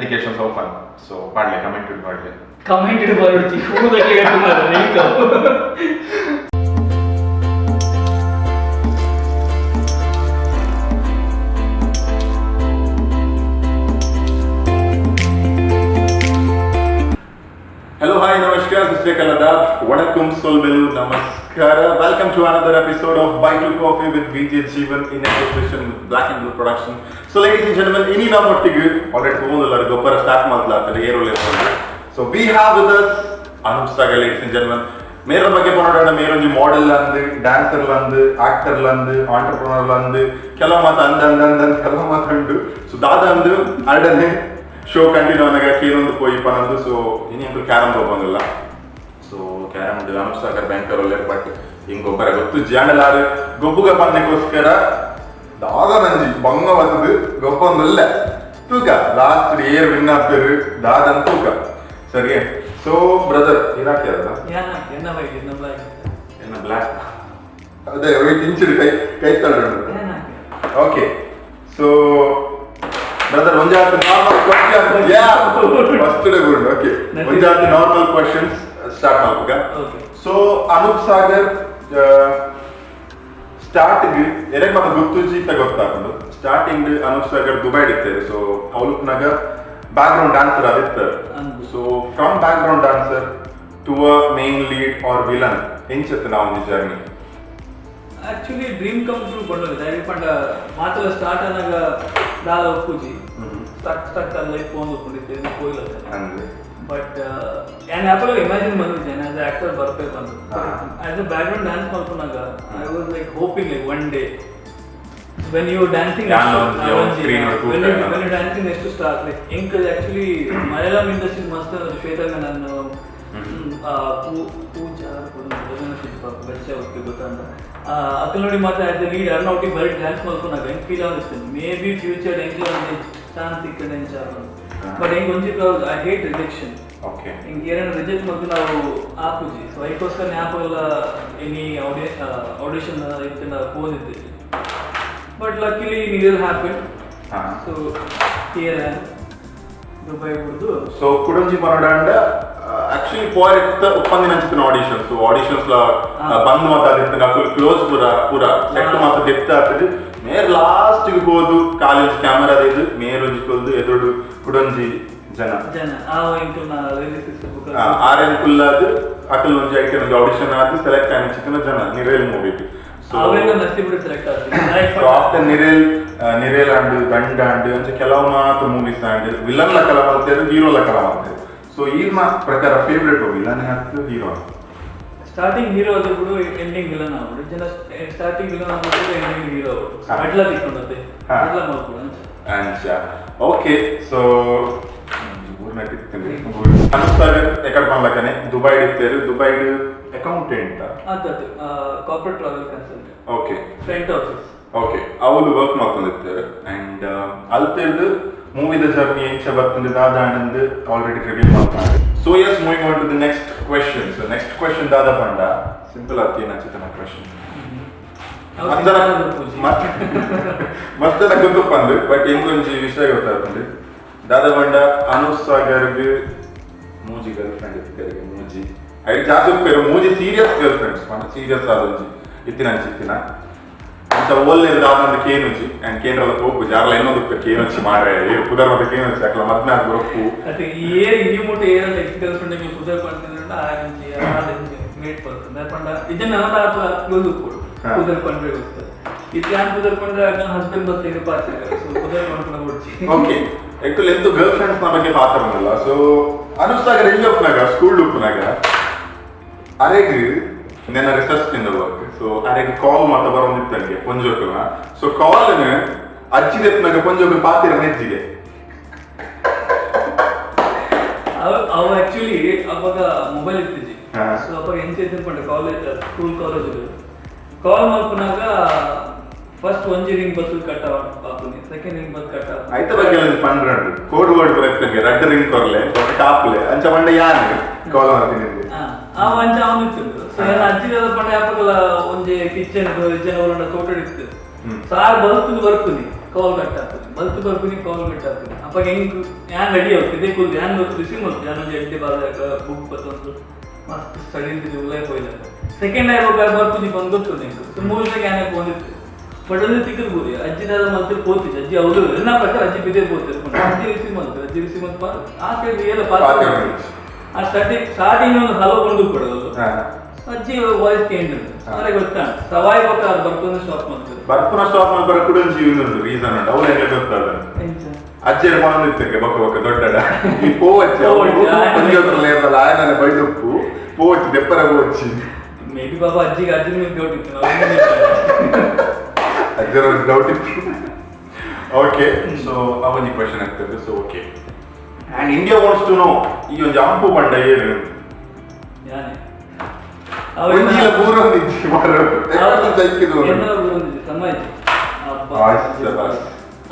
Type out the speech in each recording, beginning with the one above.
Applications open. So ಪಾಡ್ಲೆ, comment ಪಾಡ್ಲೆ. Comment ಬರೋಡ್ಚಿ, ಹೂದಕ್ಕೆ. Hello, hi, namaskar, Sat Vanakkam, Solvelu, Namaskara. Welcome to another episode of Buy Two Coffee with VJ Jeevan in association with Black and Blue Production. So, ladies and gentlemen, ಇನಿ ನಮ್ಮೊಟ್ಟಿಗೆ already ತಗೊಂಡಿಲ್ಲ ಗೊಬ್ಬರ start ಮಾಡ್ಲಾಗ್ತದೆ ಏರೋಲೆ. So we have with us Anoop Sagar, ladies and gentlemen. Mera ಬಗ್ಗೆ ಪನೋಡಾಡ, ಮೇರೊಂಜಿ model ಅಂದ್, dancer ಅಂದ್, actor ಅಂದ್, entrepreneur ಅಂದ್, ಕೆಲವು ಮಾತು ಅಂದ್ ಅಂದ್ ಅಂದ್ ಅಂದ್ ಕೆಲವು ಮಾತು. ಸೊ ದಾದ ಅಂದ್ ಅರಡನೆ ಶೋ ಕಂಟಿನ್ಯೂ ಅನ್ನಾಗ ಕೇನೊಂದು ಪೋಯಿ ಪನಂದು. ಸೊ ಇನಿ ಅಂಕುಲು ಕ್ಯಾರಮ್ ಬಂದಿಲ್ಲ. So carrom Anoop Sagar banker ಒಲ್ಲೆರ್, ಬಟ್ ಹಿಂಗ್ ಗೊಬ್ಬರ ಗೊತ್ತು ಜಾಣಲಾರು ಗೊಬ್ಬುಗ ಪನ್ನೆಗೋಸ್ಕರ ದಾದ ನಂಜಿ ಬಂಗ ಬತ್ತದು ಗೊಬ್ಬೊಂದಲ್ಲ. ತೂಕ, ಲಾಸ್ಟ್ ಏರ್ ವಿನ್ ಆಗ್ತಾರೆ ದಾದನ್ ತೂಕ. ಸರಿ, ಸೊ ಬ್ರದರ್, ಇರಾಕಿ ಅದ. ಎನ್ನ ಬೈಕ್, ಎನ್ನ ಬ್ಲಾಕ್. ಎನ್ನ ಬ್ಲಾಕ್ ಅದೇ ವೆಯ್ಟ್ ಇಂಚಿಡು ಕೈ ಕೈ ತಳ್ಳು. ಓಕೆ, ಸೊ ಬ್ರದರ್, ಒಂಜಾತ್ normal question. Yeah, first day good. Okay, ಒಂಜಾತ್ ನಾರ್ಮಲ್ ಕ್ವಶನ್ಸ್ ಸ್ಟಾರ್ಟ್ ಮಾಡ್ಬೇಕ. Okay. So Anoop Sagar starting ಎರೆಗ್ ಮಾತ ಗೊತ್ತುಜಿ, ಗೊತ್ತಾಕೊಂಡು ಸ್ಟಾರ್ಟಿಂಗ್ ಅನೂಪ್ ಸಾಗರ್ ದುಬೈ ಇರ್ತಾರೆ. ಸೊ ಅವಲುಕ್ನಾಗ ಬ್ಯಾಕ್ ಗ್ರೌಂಡ್ ಡ್ಯಾನ್ಸರ್ ಅದಿರ್ತಾರೆ. ಅಂದು. So from background dancer to a main lead or villain, ಎಂಚತ್ತು ನಾವು journey? Actually dream come true ಕೊಂಡೋಗಿದೆ. ದಾಯೆ ಪಂಡ ಮಾತೆಲ್ಲ ಸ್ಟಾರ್ಟ್ ಆನಾಗ ದಾಲ ಒಪ್ಪುಜಿ, ಸ್ಟಕ್ ಸ್ಟಕ್ ಅಲ್ಲಿ ಲೈಫ್ ಫೋನ್ ಒಪ್ಕೊಂಡಿದ್ದೆ ಪೋಯಿಲ್ಲ. ಅಂದ್ರೆ ಬಟ್ ಯಾನ್ ಯಾಪಲ ಇಮ್ಯಾಜಿನ್ ಬಂದಿದ್ದೆ ಆಸ್ ಆಕ್ಟರ್ ಬರ್ಬೇಕು ಅಂತ. As a back ground dance ಮಾಡ್ಕೊಂಡಾಗ I was like hoping like one day when you dancing ಯಾನ್ ಒಂಜಿ screen ಒಟ್ಟು when you dancing ಎಷ್ಟು ಸ್ಟಾರ್ ಲೈಕ್ ಎಂಕ್. ಆಕ್ಚುಲಿ ಮಲಯಾಳಂ ಇಂಡಸ್ಟ್ರಿ ಮಸ್ತ್ ಶ್ವೇತಾ ಮೆನನ್, ಪೂಜಾ ಬೆಚ್ಚ ಗೊತ್ತಂತ ಅಕಲ್ ನೋಡಿ ಮಾತ್ರ ಆಸ್ ಲೀಡ್ ಅರ್ನೌಟಿ ಬರೀ ಡ್ಯಾನ್ಸ್ ಮಾಡ್ಕೊಂಡಾಗ ಹೆಂಗ್ ಫೀಲ್ ಆಗುತ್ತೆ, ಮೇ ಬಿ ಫ್ಯೂಚರ್ ಹೆಂಗ್ ಒಂದು ಚಾನ್ಸ್ ಸಿಕ್ಕಂಡೆ ಎಂಚ. ಬಟ್ ಹೆಂಗ್ ಒಂಜಿ I hate rejection. ಹಿಂಗೆ ಏನೇನು ರಿಜೆಕ್ಟ್ ಮತ್ತು ನಾವು ಆಪುಜಿ. ಸೊ ಅದಕ್ಕೋಸ್ಕರ ಜ್ಞಾಪಕಲ್ಲ ಎನಿ ಆಡಿಷನ್ ಇತ್ತು ಫೋನ್ ಇತ್ತು, ಬಟ್ ಲಕ್ಕಿಲಿ ನಿರೇಲ್ ಹ್ಯಾಪನ್. ಸೊ here Dubai ಬಿಡ್ದು. ಸೊ ಕುಡಂಜಿ ಪನೋಡಾಂಡ ಆಕ್ಚುಲಿ ಪೋರ್ ಇತ್ತ ಒಪ್ಪಂದಿನ ಅಂಚಿನ ಆಡಿಷನ್ಸ್ ಆಡಿಷನ್ಸ್ ಲ ಬಂದ್ ಮಾತಾದಿತ್ತು ಅಕುಲು ಕ್ಲೋಸ್ ಪೂರ ಪೂರ ಸೆಟ್ ಮಾತ ಡೆಪ್ತ್ ಆಗ್ತದೆ. ಮೇರ್ ಲಾಸ್ಟ್ ಗೆ ಹೋದು ಕಾಲೇಜ್ ಕ್ಯಾಮರಾ ಇದು ಮೇರ್ ಒಂಜಿ ಕೊಲ್ದು ಎದುರು ಕುಡಂಜಿ ಜನ. ಜನ ಆ ಇಂಕಲ್ನ ಲಿರಿಕ್ಸ್ ಬುಕ್. ಆರ್ ಎನ್ ಕುಲ್ಲಾದ್ ಅಕಲ್ ಒಂಜಿ ಐಟಮ್ ಒಂಜಿ ಆಡಿಷನ್ ಆದ್ ಸೆಲೆಕ್ಟ್ ಆಯ್ನ ಚಿಕ್ಕನ ಜನ ನಿರೇಲ್ ಮೂವಿಗೆ. ಸೊ ಅವೆಲ್ಲ ನಸೀಬ್ ಸೆಲೆಕ್ಟ್ ಆಗ್ತದೆ. ಸೊ ಆಫ್ಟರ್ ನಿರೇಲ್, ನಿರೇಲ್ ಅಂಡ್ ದಂಡ ಅಂಡ್ ಅಂಚ ಕೆಲವು ಮಾತು ಮೂವೀಸ್ ಅಂಡ್ ವಿಲನ್ ಲ ಕಲ ಮಾಡ್ತಾರೆ, ಹೀರೋ ಲ ಕಲ ಮಾಡ್ತಾರೆ. ಸೊ ಈರ್ನ ಪ್ರಕಾರ ಫೇವ್ರೇಟ್ ವಿಲನ್ ಹತ್ತು ಹೀರೋ? ಸ್ಟಾರ್ಟಿಂಗ್ ಹೀರೋ ಆದ ಬಿಡು, ಎಂಡಿಂಗ್ ವಿಲನ್ ಆಗ್ಬಿಡು. ಜನ ಸ್ಟಾರ್ಟಿಂಗ್ ವಿಲನ್ ಆಗ್ಬಿಟ್ಟು ಎಂಡಿಂಗ್ ಹೀರೋ ಆಗ್ಬಿಡು. ಅಡ್ಲ ತಿಕ್ಕೊಂಡತ್ತೆ. ಅಡ್ಲ ಮಾಡ್ಕೊಡು ಅಂಚ. ಅಂಚ. ಓಕೆ, ಸೊ ಅನೂಪ್ ಸಾಗರ್ ಎಕಡ್ ಪನ್ಲಕನೆ ದುಬೈ ಇತ್ತೇರು, ದುಬೈ ಅಕೌಂಟೆಂಟ್? ಆತಾತು, corporate travel consultant. Front office. Okay, ಅವಳು ವರ್ಕ್ ಮಾಡ್ಕೊಂಡಿರ್ತಾರೆ. ಅಂಡ್ ಅಲ್ತಿರ್ದು ಮೂವಿದ ಜರ್ನಿ ಎಂಚ ಬರ್ತದೆ ದಾದ ಆನಂದ್ ಆಲ್ರೆಡಿ ರಿವೀಲ್ ಮಾಡ್ತಾರೆ. So yes, moving on to the next question. So next question ದಾದ ಪಂಡ ಸಿಂಪಲ್ ಆತಿ ಚಿತನ ಕ್ವೆಶನ್. ಮತ್ತನ ಗೊತ್ತುಪ್ಪಂದು, ಬಟ್ ಎಂಗೊಂಜಿ ವಿಷಯ ಗೊತ್ತಾಗ್ತದೆ. ದಾದ ಪಂಡ ಅನೂಪ್ ಸಾಗರ್ಗ್ ಮೂಜಿ ಗರ್ಲ್ ಫ್ರೆಂಡ್ ಇತ್ತು. ಮೂಜಿ ಐದು ಜಾಸ್ತಿ ಉಪ್ಪೇರು, ಮೂಜಿ ಸೀರಿಯಸ್ ಗರ್ಲ್ ಫ್ರೆಂಡ್ಸ್ ಪಂಡ ಸೀರಿಯಸ್ ಆದೊಂಜಿ ಇತ್ತಿನ ಅಂಚಿ ಇತ್ತಿನ ಅಂಚ ಓಲ್ನೇರು ದಾದಂದು ಕೇನುಜಿ ಅಂಡ್ ಕೇಂದ್ರದ ಪೋಪು ಜಾರ್ಲ ಇನ್ನೊಂದು ಉಪ್ಪೇರು ಕೇನುಚಿ ಮಾರ್ರೆ ಏರು ಪುದರ್ ಮತ್ತೆ ಕೇನುಚಿ ಅಕ್ಲ ಮದ್ಮೆ ಆದ್ ಬರೊಪ್ಪು. ಅತ್ತೆ, ಏರ್ ಈ ಮುಟ್ಟ ಏರ್ ಎಕ್ಸ್ ಗರ್ಲ್ ಫ್ರೆಂಡ್ ಪುದರ್ ಪಂಡಿಂದ ಆಂಜಿ ಆಂಜಿ ಗ್ರೇಟ್ ಪರ್ಸನ್ ಪಂಡ ಇದನ್ನ ನನ್ನ ಕ್ಲೋಸ್ ಉಪ್ಪುಡು. ಪುದರ್ ಪಂಡ್ರೆ ಗೊತ್ತು ಇತ್ತೆ ಯಾನ್ ಪುದರ್ ಪಂಡ್ರೆ ನನ್ನ ಹಸ್ಬೆಂಡ್ ಬತ್ತೆ ಪಾಚೆ. ಸೊ ಪುದರ್ ಪಂಡ್ರೆ ಕೊಡ್ಚಿ. ಓಕೆ, ಆಕ್ಚುಲಿ ಎಂತು ಗರ್ಲ್ ಫ್ರೆಂಡ್ಸ್ ನ ಬಗ್ಗೆ ಪಾತ್ರ. ಸೊ ಅನೂಪ್ ಸಾಗರ್ ಎಲ್ಲಿ ಉಪ್ಪುನಾಗ, ಸ್ಕೂಲ್ ಉಪ್ಪುನಾಗ ಅರೆಗ್ ನೆನ್ನ ರಿಸರ್ಚ್ ಇಂದ ವರ್ಕ್. ಸೊ ಅರೆಗ್ ಕಾಲ್ ಮಾತ ಬರೋದಿತ್ತಂಗೆ ಪೊಂಜೋಕುಲ. ಸೊ ಕಾಲ್ ಅಜ್ಜಿ ದೆಪ್ಪನಾಗ ಪೊಂಜೋಕುಲು ಪಾತಿರ ಮೆಜ್ಜಿಗೆ. ಅವ ಅವ ಆಕ್ಚುಲಿ ಅವಾಗ ಮೊಬೈಲ್ ಇತ್ತಿಜಿ. ಸೊ ಅವಾಗ ಎಂಚ ಇತ್ತಿನ ಪಂಡ ಕಾಲೇಜ್, ಸ್ಕೂಲ್ ಕಾಲೇಜ್ ಕಾಲ್ ಮಲ್ಪುನಾಗ ಫಸ್ಟ್ ಒಂಜಿ ರಿಂಗ್ ಬಸ್ ಕಟ್ ಆಪುನಿ, ಸೆಕೆಂಡ್ ರಿಂಗ್ ಬಸ್ ಕಟ್. ಐತ ಬಗ್ಗೆ ಒಂಜಿ ಪಂಡ್ರಂಡು ಕೋಡ್ ವರ್ಡ್ ಬರತ್ತಂಗೆ ರಡ್ಡ್ ರಿಂಗ್ ಕೊರ್ಲೆ ಬೊಕ್ಕ ಟಾಪ್ಲೆ ಅಂಚ ಪಂಡ ಯಾನ್ ಕಾಲ್ ಮಾಡ್ತೀನಿ. ಆ ಅಂಚ ಅವನು ಇತ್ತು. ಸೊ ಎಲ್ಲ ಅಜ್ಜಿದ ಪಂಡ ಯಾಪಗಲ ಒಂಜಿ ಕಿಚನ್ ಇಜ್ಜನ ಒಲಂಡ ತೋಟ ಇತ್ತು. ಸಾರ್ ಬರುತ್ತುಂದು ಬರ್ಪುನಿ. ಕಾಲ್ ಕಟ್ ಆಗ್ತದೆ, ಬಲ್ತು ಬರ್ಪಿನಿ, ಕಾಲ್ ಕಟ್ ಆಗ್ತದೆ. ಅಪ್ಪ ಹೆಂಗ್ ಯಾನ್ ರೆಡಿ ಆಗ್ತದೆ, ಇದೇ ಕೂಲ್ ಯಾನ್ ಗೊತ್ತು ರಿಸೀವ್ ಮಾಡ್ತೀನಿ. ಯಾನ್ ಒಂಜಿ ಎಡ್ಡೆ ಬಾದ ಬುಕ್ ಬತ್ತೊಂದು ಮಸ್ತ್ ಸ್ಟಡಿ ಉಲಾಯ್ ಪೋಯಿಲ್ಲ. ಸೆಕೆಂಡ್ ಆಯ್ ಬೊಕ್ಕ ಬರ್ಪುಜಿ ಬಂದು ಗೊತ್ತು ಎಂಕ್. ಸೊ ಮೂವಿನಾಗ ಯಾನೇ ಪೋಂದಿತ್ತು, ಬಟ್ ಒಂದು ತಿಕ್ಕದ್ ಬೂರಿ ಅಜ್ಜಿ ದಾದ ಮಲ್ತು ಪೋತಿಜಿ. ಅಜ್ಜಿ ಅವ್ರು ಎಲ್ಲ ಪ್ರಕಾರ ಅಜ್ಜಿ ಬಿದ್ದೇ ಪೋತಿರ್. ಅಜ್ಜಿ ರಿಸೀವ್ ಮಾಡ್ತಾರೆ, ಅಜ್ಜಿ ರಿಸೀವ್ ಮಾಡ್ಪ ಆ ಸೈಡ್ ಏಲ ಪಾತ್ರ. ಆ ಸ್ಟಾರ್ಟಿಂಗ್ ಸ್ಟಾರ್ಟಿಂಗ್ ಒಂದು ಹಲೋ ಕೊಂಡು ಕೊಡೋದು. ಅಜ್ಜಿ ವಾಯ್ಸ್ ಕೇಂದ್ರ ಅವರಿಗೆ ಗೊತ್ತಾಣ ಸವಾಯ್ ಬೊಕ್ಕ ಅದು ಬರ್ಕೊಂಡು ಸ್ಟಾಪ್ ಮಾಡ್ತಾರೆ. ಬರ್ಪುನ ಸ್ಟಾಪ್ ಮಲ್ಪರ ಕುಡೊಂಜಿ ಉಂಡು ರೀಸನ್ ಉಂಟು, ಅವ್ರು ಹೆಂಗೆ ಗೊತ್ತಾದ? ಎಂಚ? ಅಜ್ಜಿಯರ ಪಣೊಂದು ಇತ್ತಕ್ಕೆ ಬೊಕ್ಕ ಬೊಕ್ಕ ದೊಡ್ಡಡ ಈ ಪೋವಚ್ಚಿ. ಪೋವಚ್ಚಿ, ಒಂಜೋತ್ರಲ್ಲ ಏರ್ದಲ್ಲ ಆಯನನೆ ಬೈದುಪ್ಪು ಪೋವಚ್ಚಿ ದೆಪ್ಪರ ಪೋವಚ್ಚಿ. ಮೇ ಬಿ ಬಾಬಾ ಅಜ್ಜಿಗೆ ಅಜ್ಜಿನ ಮೇಲೆ ಡೌಟ್ ಇತ್ತು ನಾವು. ಅಜ್ಜರ ಒಂದು ಡೌಟ್ ಇತ್ತು. ಓಕೆ, ಸೊ ಅವೊಂಜಿ ಕ್ವೆಶನ್ ಆಗ್ತದೆ. So okay, and India wants to know ಈ ಒಂಜಿ ಅಂಪು ಪಂಡ ಏನು? ಯಾನೆ ಒಂಜಿಲ ಪೂರ ಒಂದಿಜ್ಜಿ ಮಾರ್ರೆ. ಜೈಕಿದು. ಎನ್ನಲ ಬೂರೊಂದಿಜ್ಜಿ, ಸಮ ಇಜ್ಜಿ. ಅಬ್ಬಾ. ಆಯ್ತು, ಬಸ್.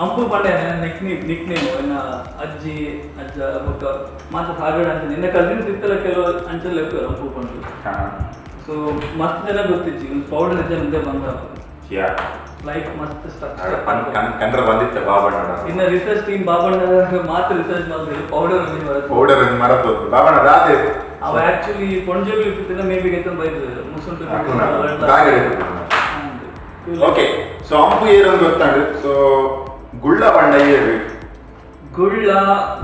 ಅಂಪು ಪಂಡ ನಿಕ್ ನಿಕ್ ನೇಮ್. ಎನ್ನ ಅಜ್ಜಿ ಅಜ್ಜ ಬೊಕ್ಕ ಮಾತ ಸಾಗಡ ಅಂತ ನಿನ್ನ ಕಸಿನ್ಸ್ ಇತ್ತಲ್ಲ ಕೆಲವು ಅಂಚೆ ಲೆಕ್ಕ ಅಂಪು ಪಂಡು. ಸೊ ಮಸ್ತ್ ಜನ ಗೊತ್ತಿಜ್ಜಿ, ಒಂದು ಪೌಡರ್ ನಿಜ ಮುಂದೆ ಬಂದ ಲೈಕ್ ಮಸ್ತ್ ಸ್ಟ್ರಕ್ಚರ್. ಕಂಡ್ರ ಬಂದಿತ್ತ ಬಾಬಣ್ಣ. ಇನ್ನು ರಿಸರ್ಚ್ ಟೀಮ್ ಬಾಬಣ್ಣ ಮಾತ್ರ ರಿಸರ್ಚ್ ಮಾಡಿದ್ರೆ ಪೌಡರ್ ಅಲ್ಲಿ ಬರುತ್ತೆ. ಪೌಡರ್ ಒಂದು ಮರತ್ತು ಬಾಬಣ್ಣ ರಾಧೆ. ಅವ ಆಕ್ಚುಲಿ ಪೊಂಜೆಗಳು ಇಟ್ಟಿದ್ದ ಮೇ ಬಿ ಗೆತ್ತ ಬೈದು ಮುಸುಂಟು. ಓಕೆ, ಸೊ ಅಂಪು ಏರು ಗೊತ್ತಾಂಡು. ಸೊ ಗುಳ್ಳ ಬಂಡ ಏರು? ಗುಳ್ಳ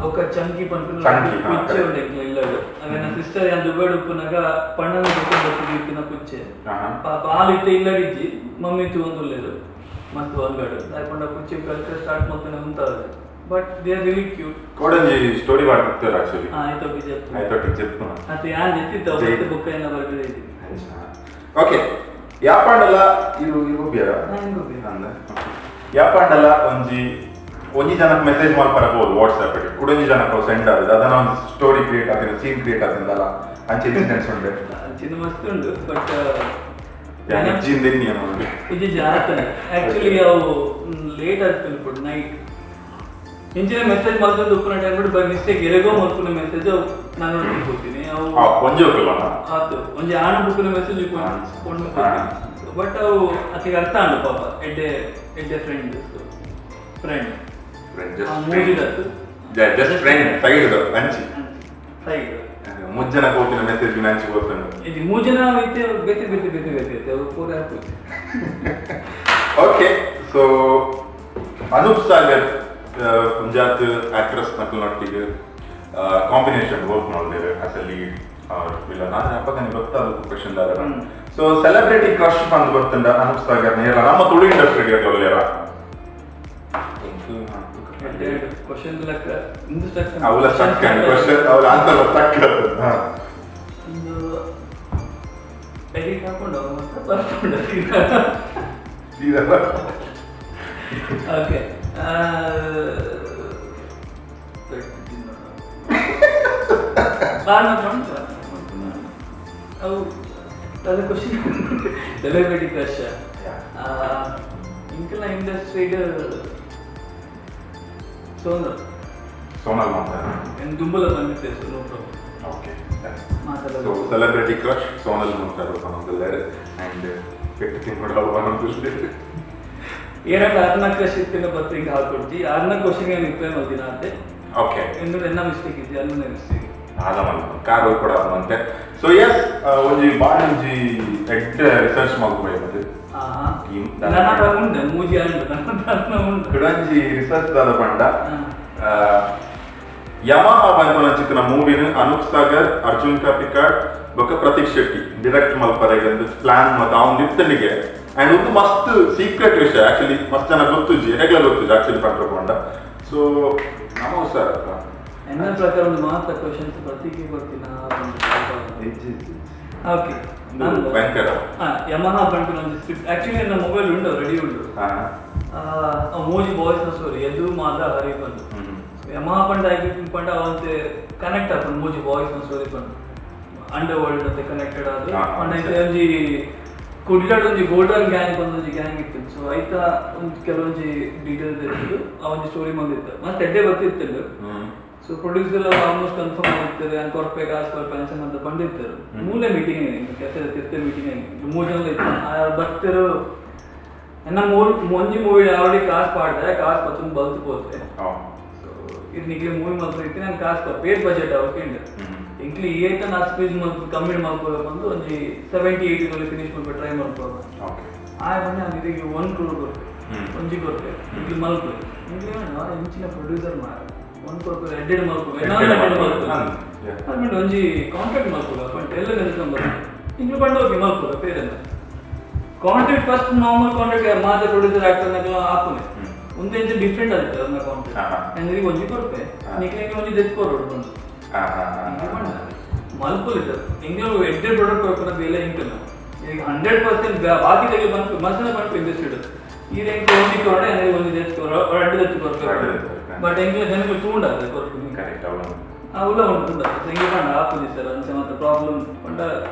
ಬೊಕ್ಕ ಚಂಕಿ ಪನ್ಪಿನ ಚಂಕಿ, ಹಾ, ಕುಚ್ಚೆ correct. ಉಂಡು ಎಂಕ್ಲ ಇಲ್ಲಡ್. ಅವೆನ ಸಿಸ್ಟರ್ ಯಾನ್ ದುಬೈಡ್ ಉಪ್ಪುನಗ ಪಣ್ಣನ ಬೊಕ್ಕ ಬತ್ತಿದ್ ಇತ್ತಿನ ಕುಚ್ಚೆ. ಪಾಪ ಆಲ್ ಇತ್ತೆ ಇಲ್ಲಡ್ ಇಜ್ಜಿ, ಮಮ್ಮಿ ತೂವೊಂದುಲ್ಲೆರ್ ಮಸ್ತ್ ಬಂಗಾಡ್ ದಾಯೆ ಪಂಡ ಕುಚ್ಚೆ ಕಲ್ಚರ್ ಸ್ಟಾರ್ಟ್ ಮಲ್ತಿನ ಉಂತಾದ್, but they are really cute. ಕೋಡಂಜಿ story ಮಾಡ್ತಿರ್ತಾರೆ ಆಕ್ಚುಲಿ. ಆಯ್ತು, ಬಿಜೆಪಿ. ಆಯ್ತು, ಚೆಪ್ಪು. ಅತ್ತೆ ಯಾನ್ ಎತ್ತಿತ್ತ ಜೈ. ಬುಕ್ ಏನ ಬರ್ದಿದೆ. ಓಕೆ, ಯಾಪಾಂಡಲ ಇರು ಇರು ಬೇರ. ಅಂದ ಯಾಪಾಂಡಲ ಒಂಜಿ ಒಂಜಿ ಜನಕ್ಕೆ ಮೆಸೇಜ್ ಮಲ್ಪರ ಬೋದು ವಾಟ್ಸ್ಆಪ್ ಅಲ್ಲಿ, ಕುಡೊಂಜಿ ಜನಕ್ಕೆ ಸೆಂಡ್ ಆಗುದು, ಅದನ್ನ ಒಂದು ಸ್ಟೋರಿ ಕ್ರಿಯೇಟ್ ಆತಿನ, ಸೀನ್ ಕ್ರಿಯೇಟ್ ಆತಿಂದಲ್ಲ, ಅಂಚೆ ಇನ್ಸಿಡೆಂಟ್ಸ್ ಉಂಟು? ಚಿನ್ನ ಮಸ್ತ್ ಉಂಡು, ಬಟ್ ಅಜ್ಜಿಯಿಂದ ಎನ್ನಿ ಅನ್ನೋದು. ಇದು ಜಾತನೆ ಆಕ್ಚುಲಿ ಅವು ಲೇಟ್ ಆಗ್ತದೆ ಪುಟ್ ನೈಟ್ ಇಂಚಿನ ಮೆಸೇಜ್ ಮಲ್ತೊಂದು ಉಪ್ಪುನ ಟೈಮ್ ಬೈ ಮಿಸ್ಟೇಕ್ ಎರೆಗೋ ಮಲ್ಪುನ ಮೆಸೇಜ್ ನಾನು ನೋಡ್ಕೊಂಡು ಹೋಗ್ತೀನಿ ಅವು. ಒಂಜಿ ಹೋಗಲ್ಲ. ಆತು, ಒಂಜಿ ಆಣು ಬುಕ್ಕಿನ ಮೆಸೇಜ್ ಕೊಂಡು, ಬಟ್ ಅವು ಅತಿಗೆ ಅರ್ಥ ಆಂಡು ಪಾಪ ಎಡ್ಡೆ ಎಡ್ಡೆ ಫ್ರೆಂಡ್ ಫ್ರೆಂಡ್ ಮೂಜಿದತ್ತು. ಜಸ್ಟ್ ಫ್ರೆಂಡ್ ಸೈಡ್ ಅಂಚಿ. ಸೈಡ್. ಮುಜ್ಜನ ಕೋಪಿನ ಮೆಸೇಜ್ ಅಂಚಿ ಗೊತ್ತುಂಡು. ಇದು ಮೂಜನ ಐತೆ, ಬೇತೆ ಬೇತೆ ಬೇತೆ ಬೇತೆ ಐತೆ, ಅವು ಪೂರ ಹಾಕುದು. ಓಕೆ, ಸೊ ಅನೂಪ್ ಸಾಗರ್ ಒಂಜಾತ್ ಆಕ್ಟ್ರೆಸ್ ನಕಲ್ನೊಟ್ಟಿಗೆ ಕಾಂಬಿನೇಷನ್ ವರ್ಕ್ ಮಾಡಿದ್ದೇವೆ ಆಸ್ ಎ ಲೀಡ್ ಇಲ್ಲ ನಾನು ಅಪ್ಪಗನೆ ಗೊತ್ತಾದ ಕ್ವಶನ್ ದಾದ. ಸೊ ಸೆಲೆಬ್ರಿಟಿ ಕ್ರಶ್ ಬಂದು ಗೊತ್ತುಂಡ ಅನೂಪ್ ಸಾಗರ್ ನೇರ ನಮ್ಮ ತುಳು ಇಂಡಸ್ಟ್ರಿ ಒಳ್ಳೆಯರ? ಕ್ವಶನ್ ಲೆಕ್ಕ ಇಂದು ಸ್ಟಕ್. ಅವಳ ಸ್ಟಕ್ ಕ್ವಶನ್, ಅವಳ ಆನ್ಸರ್ ಸ್ಟಕ್. ಒಂದು ಪ್ಯಾಕೆಟ್ ಹಾಕೊಂಡು ಮತ್ತೆ ಬರ್ಕೊಂಡು. ಸೀದಾ. ಓಕೆ, ಬಾಣ ಅವು ಅದು ಕ್ವಶನ್ ಸೆಲೆಬ್ರಿಟಿ ಕ್ರಶ್ ಇಂಕಲ್ನ ಇಂಡಸ್ಟ್ರಿಗೆ ಸೋನಲ್. ಸೋನಲ್ ಮಾತಾಡ. ಏನು ದುಂಬಲ ಬಂದಿತ್ತೆ, ಸೊ ನೋ ಪ್ರಾಬ್ಲಮ್. ಓಕೆ. ಮಾತಾಡೋದು. ಸೊ ಸೆಲೆಬ್ರಿಟಿ ಕ್ರಶ್ ಸೋನಲ್ ಮುಂತಾರು ಪನೊಂದುಲ್ಲೆರ್ ಅಂಡ್ ಪೆಟ್ಟು ತಿನ್ನುಡ ಪನೊಂದುಲ್ಲೆರ್. ಏನಂದ್ರೆ ಅರ್ನ ಕ್ರಶ್ ಇತ್ತಿನ ಬತ್ತು ಹಿಂಗೆ ಹಾಕೊಡ್ತಿ ಅರ್ನ ಕ್ವಶನ್ ಏನು ರಿಪ್ಲೈ ಮಲ್ದಿನ ಅಂತೆ. ಎಂದು ಎನ್ನ ಮಿಸ್ಟೇಕ್ ಇದ್ದೆ ಅನ್ನ ಮಿಸ್ಟೇಕ್. ಆದಮಲ್ಲ ಕಾರ್ ಕೂಡ ಅಂತೆ. ಸೊ ಎಸ್, ಒಂಜಿ ಬಾರಿ ಒಂಜಿ ಎಡ್ಡೆ ರಿಸರ್ಚ್ ಮಲ್ಪೊಡು. Team. ನನ್ನ ಹತ್ರ ಉಂಟು ಮೂಜಿ ಆಂಡ್ ನನ್ನ ಹತ್ರ ಉಂಟು. ಕುಡೊಂಜಿ ರಿಸರ್ಚ್ ದಾದ ಪಂಡ ಯಮಹ ಪನ್ಪುನಂಚಿತ್ತಿನ ಮೂವಿನ್ ಅನೂಪ್ ಸಾಗರ್, ಅರ್ಜುನ್ ಕಾಪಿಕಾಡ್ ಬೊಕ್ಕ ಪ್ರತೀಕ್ ಶೆಟ್ಟಿ ಡಿರೆಕ್ಟ್ ಮಲ್ಪರೆಗ್ ಪ್ಲಾನ್ ಮತ್ತೆ ಅವ್ನ ಇತ್ತನಿಗೆ. ಅಂಡ್ ಒಂದು ಮಸ್ತ್ ಸೀಕ್ರೆಟ್ ವಿಷಯ ಆಕ್ಚುಲಿ, ಮಸ್ತ್ ಜನ ಗೊತ್ತುಜ್ಜಿ, ಎರೆಗ್ಲ ಗೊತ್ತುಜ್ಜಿ ಆಕ್ಚುಲಿ ಪಂಡ್ರ. ಸೊ ನಮ್ಮ ಸರ್ ಎನ್ನ ಪ್ರಕಾರ ಒಂದು ಮಾತ್ರ ಕ್ವಶನ್ಸ್ ಪ್ರತೀಕೆ ಗೊತ್ತಿನ. ಓಕೆ. ಭಯಂಕರ. ಹಾ, ಯಮಹ ಪನ್ಪಿನ ಒಂದು ಸ್ಕ್ರಿಪ್ಟ್ ಆಕ್ಚುಲಿ ನನ್ನ ಮೊಬೈಲ್ ಉಂಟು, ರೆಡಿ ಉಂಟು. ಆ ಮೂಜಿ ಬಾಯ್ಸ್ ಸ್ಟೋರಿ ಎದು ಮಾತ್ರ ಹರಿ ಬಂದು ಯಮಹ ಪಂಡ ಆಗಿ ಪಂಡ ಅವಂತೆ ಕನೆಕ್ಟ್ ಆಪುಂಡು. ಮೂಜಿ ಬಾಯ್ಸ್ ಸ್ಟೋರಿ ಪಂಡ ಅಂಡರ್ ವರ್ಲ್ಡ್ ಅಂತ ಕನೆಕ್ಟೆಡ್ ಆದ್ ಪಂಡ ಇತ್ತೆ ಒಂಜಿ ಕುಡ್ಲಡ್ ಒಂಜಿ ಗೋಲ್ಡನ್ ಗ್ಯಾಂಗ್ ಒಂದೊಂಜಿ ಗ್ಯಾಂಗ್ ಇತ್ತು. ಸೊ ಐತ ಒಂಜಿ ಕೆಲವೊಂಜಿ ಡೀಟೇಲ್ಸ್ ಇತ್ತು, ಆ ಒಂಜಿ ಸ್ಟೋರಿ ಬಂದಿತ್ತು, ಮಸ್ತ್ ಎಡ್ಡೆ ಬರ್ತಿತ್ತು. ಸೊ ಪ್ರೊಡ್ಯೂಸರ್ ಆಲ್ಮೋಸ್ಟ್ ಕನ್ಫರ್ಮ್ ಆಗಿರ್ತಾರೆ, ನಾನು ಕೊರ್ಪೆ ಕಾಸು ಕೊರ್ಪೆ ಅಂಚ ಅಂತ ಬಂದಿರ್ತಾರೆ. ಮೂಲೆ ಮೀಟಿಂಗ್ ಕೆಲಸ ತಿರ್ತೆ ಮೀಟಿಂಗ್ ಆಗಿ ಮೂರು ಜನ ಇತ್ತು. ಆ ಬರ್ತಿರೋ ಎನ್ನ ಮೂರು ಒಂಜಿ ಮೂವಿ ಆಲ್ರೆಡಿ ಕಾಸ್ ಪಾಡ್ದೆ, ಕಾಸ್ ಪತ್ತೊಂದು ಬಲ್ತ್ ಪೋತೆ. ಸೊ ಇದು ನಿಕ್ಲೆ ಮೂವಿ ಮಲ್ಪು ಇತ್ತೆ ನಾನು ಕಾಸ್ ಪೇಡ್ ಬಜೆಟ್ ಅವಕ್ಕೆ. ಎಂಕ್ಲಿ ಏತ ನಾ ಸ್ಪೀಚ್ ಮಲ್ಪ ಕಮ್ಮಿ ಮಲ್ಪಬೇಕು ಅಂದು ಒಂಜಿ 70-80 ಫಿನಿಶ್ ಮಲ್ಪ ಟ್ರೈ ಮಲ್ಪುವಾಗ ಆಯ್ ಬಂದೆ ನಾನು ಇದಕ್ಕೆ 1 ಕ್ರೋರ್ ಕೊರ್ಪೆ. ಒಂಜಿ ಕೊರ್ಪೆ, ಇಲ್ಲಿ ಮಲ್ಪು. ಇಂಕ್ಲೆ ಇಂಚಿನ ಪ್ರೊಡ್ಯೂಸರ್ ಮಾರ, 1 ಕ್ರೋರ್ ಎಡ್ಡೆಡ್ ಮಲ್ಪು, ಎಡ್ಡೆಡ್ ಮಲ್ಪು. ಅದ್ಮೇಲೆ ಒಂಜಿ ಕಾಂಟ್ರಾಕ್ಟ್ ಮಲ್ಪುಗ ಪಂಡ ಎಲ್ಲ ನೆನ್ಕೊಂಡ್ ಇಂಗ್ಲು ಪಂಡ ಓಕೆ ಮಲ್ಪುಗ ಪೇರೆಲ್ಲ contract. First normal contract ಮಾತ್ರ ಪ್ರೊಡ್ಯೂಸರ್ ಆಗ್ತದೆ ಆಪುನೆ. ಒಂದೆಂಚ ಡಿಫ್ರೆಂಟ್ ಆಗುತ್ತೆ ಅದನ್ನ ಕಾಂಟ್ರಾಕ್ಟ್. ಅಂದ್ರೆ ಒಂಜಿ ಕೊರ್ಪೆ, ನಿಕ್ಲೆ ಒಂಜಿ ದೆತ್ ಕೊರೊಡು ಬಂದು ಪಂಡ ಮಲ್ಪುಲಿ ಸರ್. ಎಂಗ್ಲು ಎಡ್ಡೆ ಪ್ರಾಡಕ್ಟ್ ಕೊರ್ಪುನ ಬೇಲೆ ಇಂಕಲ್ಲ. ಈಗ 100% ಬಾಕಿ ತೆಗೆ ಬಂತು ಮಸ್ತ್ ಬಂತು ಇಂಡಸ್ಟ್ರಿ. ಈಗ ಎಂಕ್ ಒಂಜಿ ಕೊರಡೆ, ಅಂದ್ರೆ ಒಂಜಿ ದೆತ್ ಕೊರ, ರಡ್ಡು ದೆತ್ ಕೊರ್ಪೆ. ಬಟ್ ಎಂಕ್ಲೆ ಜನಗಳು ತೂಂಡ ಕೊರ್ಪು. ಕರೆಕ್ಟ್, ಅವಳು ಉಲ್ಲ ಉಂಟು. ಎಂಗೆ ಪಂಡ ಆಪುಜಿ ಸರ್, ಅಂಚ ಮಾತ್ರ ಪ್ರಾಬ್ಲಮ್ ಪಂಡ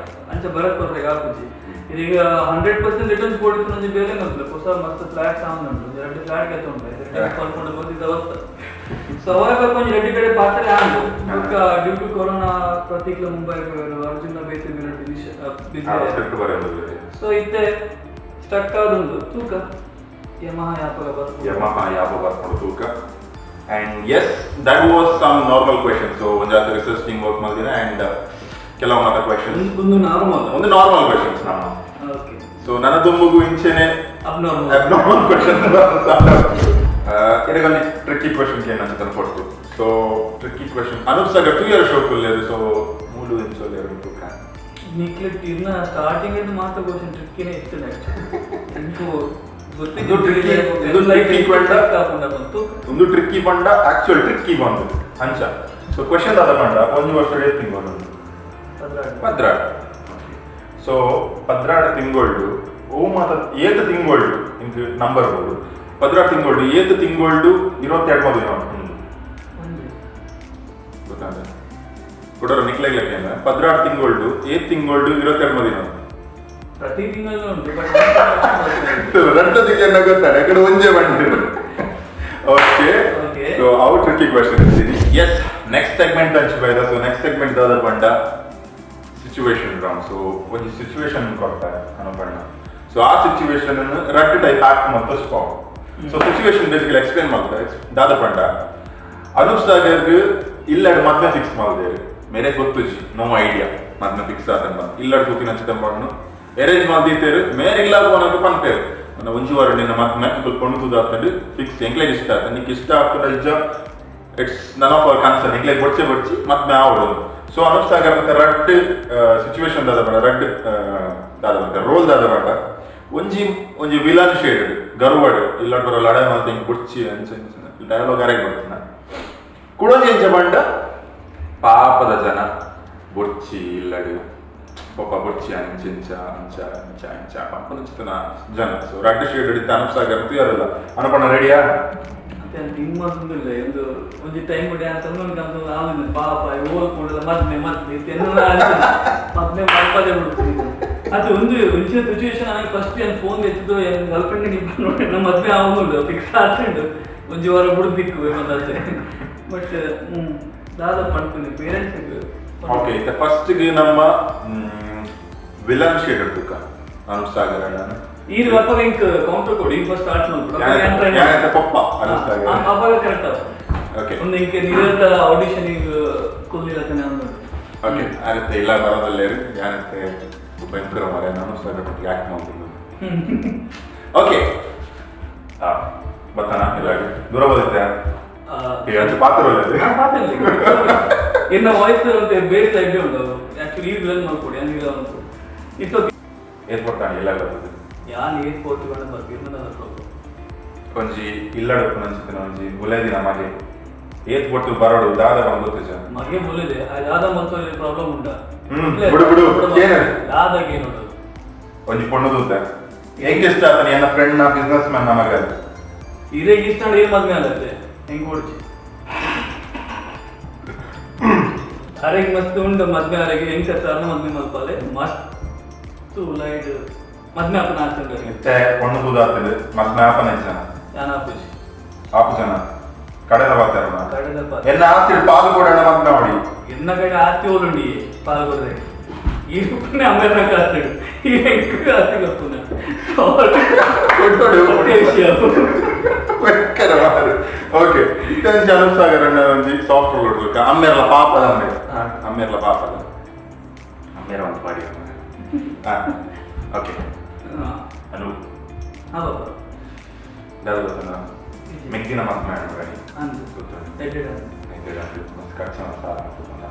ಅಂಚ ಬರಕ್ ಕೊರ್ರೆಗ್ ಆಪುಜಿ. ಇದೀಗ 100% ರಿಟರ್ನ್ಸ್ ಕೊಡಿತ್ತು. ಒಂಜಿ ಬೇಲೆ ಮಲ್ಪುಲೆ. ಹೊಸ ಮಸ್ತ್ ಫ್ಲಾಟ್ ಸಾಂಗ್ ಉಂಟು, ಎರಡು ಫ್ಲಾಟ್ ಗೆತ್ತ ಉಂಟು, ಪಲ್ಕೊಂಡು ಬಂದಿದ್ದ ಅವತ್ತ. ಸೊ ಅವಾಗ ಒಂಜಿ ರೆಡ್ಡಿ ಕಡೆ ಪಾತ್ರ ಆಂಡು. ಬೊಕ್ಕ due to corona ಪ್ರತೀಕ್ಲ Mumbai, Arjuna ಬೇತೆ ಬಿಸಿ. ಸ್ಕ್ರಿಪ್ಟ್ ಬರೆಯೋದು. ಸೊ ಇತ್ತೆ ಸ್ಟಕ್ ಆದುಂಡು. ತೂಕ ಯಮಹ ಯಾಪಗ ಬರ್ಪುಂಡು. ಯಮಹ ಯಾವ ಬರ್ಕೊಂಡು ತೂಕ. And yes, that was some normal question. So ಒಂಜಾತ research team work ಮಾಡಿದಿನ and ಕೆಲವು ಮಾತ ಕ್ವೆಶನ್. ಒಂದು ನಾರ್ಮಲ್. ಒಂದು ನಾರ್ಮಲ್ ಕ್ವೆಶನ್ಸ್ ನಮ್ಮ. ಸೊ ನನ್ನ ದುಂಬುಗು ಇಂಚೆನೆ abnormal. Abnormal question ಇದರಲ್ಲಿ ಟ್ರಿಕ್ಕಿ ಕ್ವೆಶನ್ ಏನಂತ ಕೊಡ್ತು. So tricky question, Anoop Sagar 2 year show ಲೇರು. So ಮೂಲು ಇಂಚೋ ಲೇರು ತೂಕ. ನಿಕ್ಲೆಟ್ ಇನ್ನ ಸ್ಟಾರ್ಟಿಂಗ್ ಇದು ಮಾತ್ರ ಕ್ವಶನ್ ಟ್ರಿಕ್ಕಿನೇ ಇತ್ತು. ನೆಕ್ಸ್ಟ್ ಇಂಕು ಇದು tricky- ಇದು tricky question. ಕಾಪುಂಡ ಬಂತು. ಒಂದು ಟ್ರಿಕ್ಕಿ ಬಂಡ, ಆಕ್ಚುಯಲ್ ಟ್ರಿಕ್ಕಿ ಬಂದು ಅಂಚ. ಸೊ ಕ್ವೆಶನ್ ದಾದ ಪಂಡ, ಒಂಜಿ ವರ್ಷ ತಿಂಗಳು? 12. ಸೊ 12 ತಿಂಗಳು ಓ ಮಾತ ಏತ ತಿಂಗಳು ಇಂಕ್ ನಂಬರ್ ಬೋದು. 12 ತಿಂಗಳು, ಏತ ತಿಂಗಳು 22 ದಿನ ಉಂಟು ಗೊತ್ತಾದ ಕೊಡೋರು ನಿಕ್ಲೆಗ್ಲಕ್ಕೆ. 12 ತಿಂಗಳು, ಏತ್ ತಿಂಗಳು 22 ದಿನ? ಪ್ರತಿ ತಿಂಗಳು ಉಂಟು, ಬಟ್ ರಡ್ಡ ತಿಂಗಳ ಗೊತ್ತಾಡ ಕಡೆ ಒಂಜೇ ಬಂಡಿರು. ಓಕೆ. ಸೊ ಅವು ಟ್ರಿಕ್ಕಿ ಕ್ವೆಶನ್ ಇರ್ತೀನಿ. S, next segment ಅಂಚ ಬೈದ. So next segment ದಾದ ಪಂಡ situation round. So ಒಂಜಿ ಸಿಚುವೇಶನ್ ಕೊಡ್ತಾರೆ ಅನುಪಣ್ಣ. ಸೊ ಆ ಸಿಚುವೇಶನ್ ರಡ್ಡು ಟೈಪ್ ಆಕ್ಟ್ ಮತ್ತು spot. So situation basically explain ಮಾಡ್ತಾರೆ. ದಾದ ಪಂಡ, ಅನೂಪ್ ಸಾಗರ್ಗ್ ಇಲ್ಲಡ್ ಮದ್ವೆ ಫಿಕ್ಸ್ ಮಾಡಿದೇರು. ಮೇರೆ ಗೊತ್ತುಜಿ, ನೋ ಐಡಿಯಾ ಮದ್ವೆ ಫಿಕ್ಸ್ ಆತಂಬ. ಇಲ್ಲಡ್ ಕೂತಿನ ಚಿದಂಬಣ್ಣು ಅರೇಂಜ್ ಮಾಡ್ದಿತ್ತೇರು. ಮೇರೆ ಇಲ್ಲ ಪೋನಕ್ಕೆ ಪನ್ಪೇರು, ನನ್ನ ಒಂಜಿ ವಾರ ನಿನ್ನ ಮದ್ಮೆ ಪೊಣ್ಣು ತೂದಾತಂಡು ಫಿಕ್ಸ್, ಎಂಕ್ಲೆಗ್ ಇಷ್ಟ ಆತ, ನಿಕ್ ಇಷ್ಟ ಆಗ್ತದ ಇಜ್ಜ it's none of our concern, ಎಂಕ್ಲೆಗ್ ಬೊಡ್ಚೆ ಬೊಡ್ಚಿ ಮದ್ಮೆ ಆವಡು. ಸೊ ಅನೂಪ್ ಸಾಗರ್ ಮತ್ತೆ ರಡ್ಡ್ ಸಿಚುವೇಶನ್ ದಾದ ಪಂಡ, ರಡ್ಡ್ ದಾದ ಪಂಡ ರೋಲ್ ದಾದ ಪಂಡ, ಒಂಜಿ ಒಂಜಿ ವಿಲನ್ ಶೇಡ್ ಗರ್ವಡ್ ಇಲ್ಲಡ್ ಬರೋ ಲಡಾಯಿ ಮಾತ ಹಿಂಗ್ ಬುಡ್ಚಿ ಅಂಚ ಡೈಲಾಗ್ ಅರೆಗ್ ಬರ್ತನ. ಕುಡೊಂಜಿ ಎಂಚ ಪಂಡ ಪಾಪದ ಜನ ಬೊಡ್ಚಿ ಇಲ್ಲಡ್ ಪಾಪ ಬೊಡ್ಚಿ ಅಂಚ ಇಂಚ ಅಂಚ ಅಂಚ ಅಂಚ ಪಂಪನ ಜನ. ಸೊ ರಡ್ಡ್ ಶೇಡ್ ಹಿಡಿತ ಅನೂಪ್ ಸಾಗರ್ ತುಯರಲ್ಲ. ಅನುಪಣ್ಣ ರೆಡಿಯಾ? ಮತ್ತೆ ನಿಮ್ಮ ಇಲ್ಲ ಒಂದು ಒಂಜಿ ಟೈಮ್ ಡ್ಯಾನ್ಸ್ ಅಂದ್ರೆ ಒಂದು ಅಂತ ಆಮೇಲೆ ಪಾಪ ಓಲ್ ಕೂಡಲ ಮದ್ಮೆ ಮದ್ಮೆ ಇತ್ತೆಲ್ಲ ಮದ್ಮೆ ಮಲ್ಪದೆ ಬಿಡ್ತೀನಿ. ಅದು ಒಂದು ಒಂಚಿನ ಸಿಚುವೇಶನ್. ಆಮೇಲೆ ಫಸ್ಟ್ ಏನು ಫೋನ್ ಎತ್ತಿದ್ದು ಏನು ಗರ್ಲ್ ಫ್ರೆಂಡ್ ನಿಂತು ನೋಡಿ, ನಮ್ಮ ಮದ್ವೆ ಆಗುಂಡು ಫಿಕ್ಸ್ ಆತುಂಡು, ಒಂಜಿ ವಾರ ಬುಡು ದಿಕ್ಕು ಮತ್ತೆ. ಬಟ್ ದಾದ ಪನ್ಪುನಿ parents. Okay, first ಗೆ ನಮ್ಮ ವಿಲನ್ ಶೇಡ್ ತುಕ್ಕ ಅನೂಪ್ ಸಾಗರ್ ಅಣ್ಣ. ಈ ಅಪ್ಪಗ ಇಂಕ್ ಕೌಂಟರ್ ಕೊಡಿ, ಈಗ ಸ್ಟಾರ್ಟ್ ಮಾಡ್ಬಿಡು. ಯಾನಂತ ಪಪ್ಪ ಅನೂಪ್ ಸಾಗರ್. ಅವಾಗ ಕರೆಕ್ಟ್. ಒಂದು ಇಂಕ್ ನಿರಂತರ ಆಡಿಷನ್ ಕುಲ್ಲಿಲ್ಲ ಅಂದ್ರು. ಓಕೆ, ಆರತ್ತೆ ಇಲ್ಲ ಬರೋದಲ್ಲೇರು ಯಾನತ್ತೆ ಭಯಂಕರ ಮಾರೆ ಅನೂಪ್ ಸಾಗರ್ ಯಾಕೆ ಮಾಡ್ತೀನಿ. ಓಕೆ, ಬತ್ತಾನ ಇಲ್ಲ ದೂರ ಬರುತ್ತೆ ಅಂಚ ಪಾತ್ರ. ಇನ್ನ ವಾಯ್ಸ್ ಬೇಸ್ ಲೈಕ್ ಉಂಟು ಆಕ್ಚುಲಿ. ಈ ವಿಲನ್ ಮಾಡ್ಕೊಡಿ ಹಂಗಿಲ್ಲ ಮಾಡ್ಕೊಡಿ, it's okay. ಏತ್ ಕೊಡ್ತಾನೆ ಇಲ್ಲ ಬರ್ತದೆ. ಯಾನ್ ಏತ್ ಪೋರ್ಚುಗಲ್ ಬರ್ತೀವಿ ಪ್ರಾಬ್ಲಮ್. ಒಂಜಿ ಇಲ್ಲಡು ನಂಚಿನ ಒಂಜಿ ಬುಲೆದಿನ ಮಗೆ ಏತ್ ಕೊಟ್ಟು ಬರೋಡು ದಾದ ಬಂದು ಗೊತ್ತಿಜ. ಮಗೆ ಬುಲೆದೆ ದಾದ ಮತ್ತು ಪ್ರಾಬ್ಲಮ್ ಉಂಟಾ? ಬಿಡು ಬಿಡು, ಏನು? ದಾದಾಗ ಏನು? ಒಂಜಿ ಪೊಣ್ಣು ದೂತ ಹೆಂಗ್ ಇಷ್ಟ ಆತನ ಎನ್ನ ಫ್ರೆಂಡ್ ನ ಬಿಸ್ನೆಸ್ ಮ್ಯಾನ್ ನ ಮಗ. ಇದೇ ಇಷ್ಟ ಏನ್ ಮದ್ವೆ ಆಗತ್ತೆ ಹೆಂಗ್ ಓಡ್ಚಿ ಅರೆಗ್ ಮಸ್ತ್ ಉಂಡು ಮದ್ವೆ. ಅರೆಗೆ ಹೆಂಗ್ ಸತ್ತಾರನ ಮದ್ವೆ ಮಲ್ಪಾಲೆ ಮಸ್ತ್ ಲೈಟ್ ಮದ್ವೆ ಆಪನ ಆತಂಡ. ಇತ್ತೆ ಪೊಣ್ಣು ದೂದ ಆತದೆ ಮದ್ವೆ ಆಪನ ಜನ. ಯಾನ ಆಪುಜಿ. ಆಪು ಜನ ಕಡೆದ ಬಾತಾರ. ಕಡೆದ ಪಾತ್ರ. ಎನ್ನ ಆಸ್ತಿ ಪಾಲು ಕೊಡೋಣ ಮದ್ವೆ ಮಾಡಿ. ಎನ್ನ ಕಡೆ ಆಸ್ತಿ ಓಲುಂಡಿ ಪಾಲು ಕೊಡ್ರೆ. ಈ ರೂಪನೇ ಅಮ್ಮೇರ್ನ ಕಾಸು, ಈ ಎಂಕ್ ಕಾಸು ಕೊರ್ಪುನ. ಕೊಟ್ಟೋಡು. ವಿಷಯ. ಓಕೆ, ಇತ್ತಂಚಿ ಅನೂಪ್ ಸಾಗರ್ ಅಣ್ಣ ಒಂಜಿ ಸಾಫ್ಟ್ ರೋಲ್ ಕೊಡ್ಬೇಕು. ಅಮ್ಮೇರ್ಲ ಪಾಪದ ಅಮ್ಮೆ, ಅಮ್ಮೇರ್ಲ ಪಾಪದ ಅಮ್ಮೇರ ಒಂದು ಪಾಡಿ. ಹಾ, ಓಕೆ ಅನೂಪ್. ಹಾ ಬಾಬಾ. ದಾದ ಗೊತ್ತನ? ಮೆಗ್ದಿನ ಮಸ್ತ್ ಮಾಡಿ ಗಾಡಿ. ಅಂದು. ಗೊತ್ತುಂಡು. ಎಡ್ಡೆಡ್ ಅಂದು. ಮಸ್ತ್ ಖರ್ಚು ಮಸ್ತ್ ಆಗುತ್ತಲ್ಲ.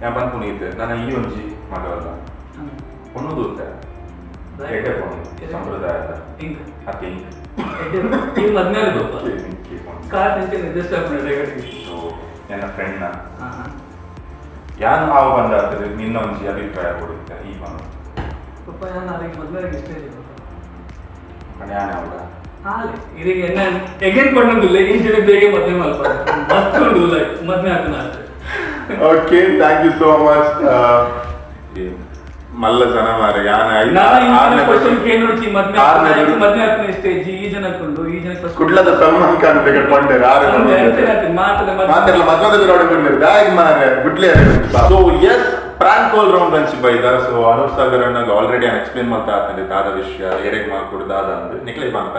ഞാൻ ಪನ್ಪುನೀತ್ ನಾನು ಈ ಒಂಜಿ ಮಗವಲ್ಲ. ಪೊಣ್ಣು ದೂತೆ, ಎಡ್ಡೆ ಪೊಣ್ಣು, ಸಂಪ್ರದಾಯದ. ಇಂಕ್. ಅತ್ತೆ ಇಂಕ್. ಎಡ್ಡೆ ಈ ಮದ್ಮೇಲೆ ಬಾಬಾ ಕಾರ್ ನಿಂತೆ ನಿರ್ದಿಷ್ಟ ರೆಗಾರ್ಡಿಂಗ್. ಸೊ ನನ್ನ ಫ್ರೆಂಡ್ನ ಹಾ ಹಾ. ಯಾನ್ ಆವು ಬಂದಾಗ್ತದೆ, ನಿನ್ನ ಒಂಜಿ ಅಭಿಪ್ರಾಯ ಕೊಡುತ್ತೆ ಈ ಮಗ. ಪಪ್ಪ, ನಾನು ಅದಕ್ಕೆ ಮದ್ಮೇಲೆ ಇಷ್ಟ ಇದೆ ಪಾಪ. ಯಾನ್ ಯಾವಾಗ ಹಾಲೆ ಇದೀಗ ಎನ್ನ ಎಗೇನ್ ಪಣ್ಣೊಂದಿಲ್ಲ, ಇಂಚಿನ ಬೇಗ ಮದ್ವೆ ಮಲ್ಪ ಮಸ್ತ್ ಉಂಡು ಲೈಕ್ ಮದ್ವೆ ಆತನ ಅಷ್ಟೇ. Okay, thank you so much. ಮಲ್ಲ ಜನ ಮಾರೆ ಯಾನ್ ನಾನು ಈ ಕ್ವಶನ್ ಕೇಳಿಸಿ ಮದ್ವೆ ಆರನೇ ಮದ್ವೆ ಆತನ ಇಷ್ಟ ಇಜ್ಜಿ ಈ ಜನಕ್ಕುಂಡು ಈ ಜನ first. ಕುಡ್ಲದ ಸಲ್ಮಾನ್ ಖಾನ್ ಬೇಕಾದ್ರೆ ಪಂಡೇರ್ ಆರು. ಮಾತದ. ಮಾತಾಡಲ್ಲ, ಮದ್ಮದ ರೋಡ್ ಬ್ಯಾಗ್ ಮಾರೆ ಗುಡ್ಲೆ. So yes, prank call round ಅಂಚಿ ಬೈದ. ಸೊ ಅನೂಪ್ ಸಾಗರ್ ಅಣ್ಣಗ್ ಆಲ್ರೆಡಿ ಎಕ್ಸ್ಪ್ಲೇನ್ ಮಾಡ್ತಾ ಆತಂದೆ ದಾದ ವಿಷಯ ಎರೆಗ್ ಮಾಡ್ಕೊಡು ದಾದ ಅಂದ್ ನಿಕ್ಲೆ ಬಂತ.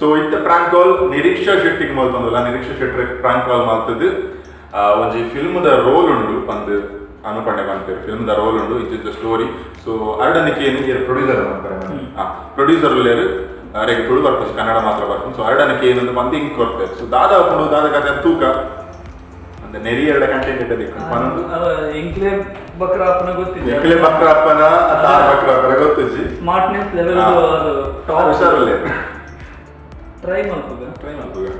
ಸೊ ಇತ್ತ ಪ್ರಾಂಕ್ ಕಾಲ್ ನಿರೀಕ್ಷಾ ಶೆಟ್ಟಿಗೆ ಮಲ್ತೊಂದಲ್ಲ. ನಿರೀಕ್ಷಾ ಶೆಟ್ಟಿ ಪ್ರಾಂಕ್ ಕಾಲ್ ಮಾಡ್ತದ್ದು. ಒಂಜಿ ಫಿಲ್ಮ್ದ ರೋಲ್ ಉಂಡು ಪಂದ್ ಅನುಪಣೆ ಪನ್ಪೆರ್. ಫಿಲ್ಮ್ದ ರೋಲ್ ಉಂಡು, ಇಜ್ಜಿದ್ದ ಸ್ಟೋರಿ. ಸೊ ಅರಡನಿಕೆ ಏನು ಪ್ರೊಡ್ಯೂಸರ್ ಮಾಡ್ತಾರೆ. ಪ್ರೊಡ್ಯೂಸರ್ ಉಲ್ಲೇರು, ಅರೆಗೆ ತುಳು ಬರ್ಪುಜಿ, ಕನ್ನಡ ಮಾತ್ರ ಬರ್ಪುಂಡು. ಸೊ ಅರಡನಿಕೆ ಏನಂದು ಬಂದು ಹಿಂಗ್ ಕೊಡ್ತಾರೆ. ಸೊ ದಾದ ಹಾಕೊಂಡು ದಾದ ಕತೆ ತೂಕ ಅಂದ್ರೆ ನೆರಿ ಎರಡ ಕಂಟೆಂಟ್ ಇಟ್ಟದಿಕ್ಕು ಪನೊಂದು. ಎಂಕ್ಲೆ ಬಕ್ರ ಅಪ್ಪನ ಗೊತ್ತಿದೆ. ಎಕ್ಲೆ ಬಕ್ರ ಅಪ್ಪನ ತಾರ್ ಬಕ್ರ ಅಪ್ಪನ ಗೊತ್ತಿಜ್ಜಿ. Smartness level top. ಹುಷಾರಲ್ಲೇ. ಟ್ರೈ ಮಲ್ಪುಗ. ಟ್ರೈ ಮಾಡ್ತದೆ.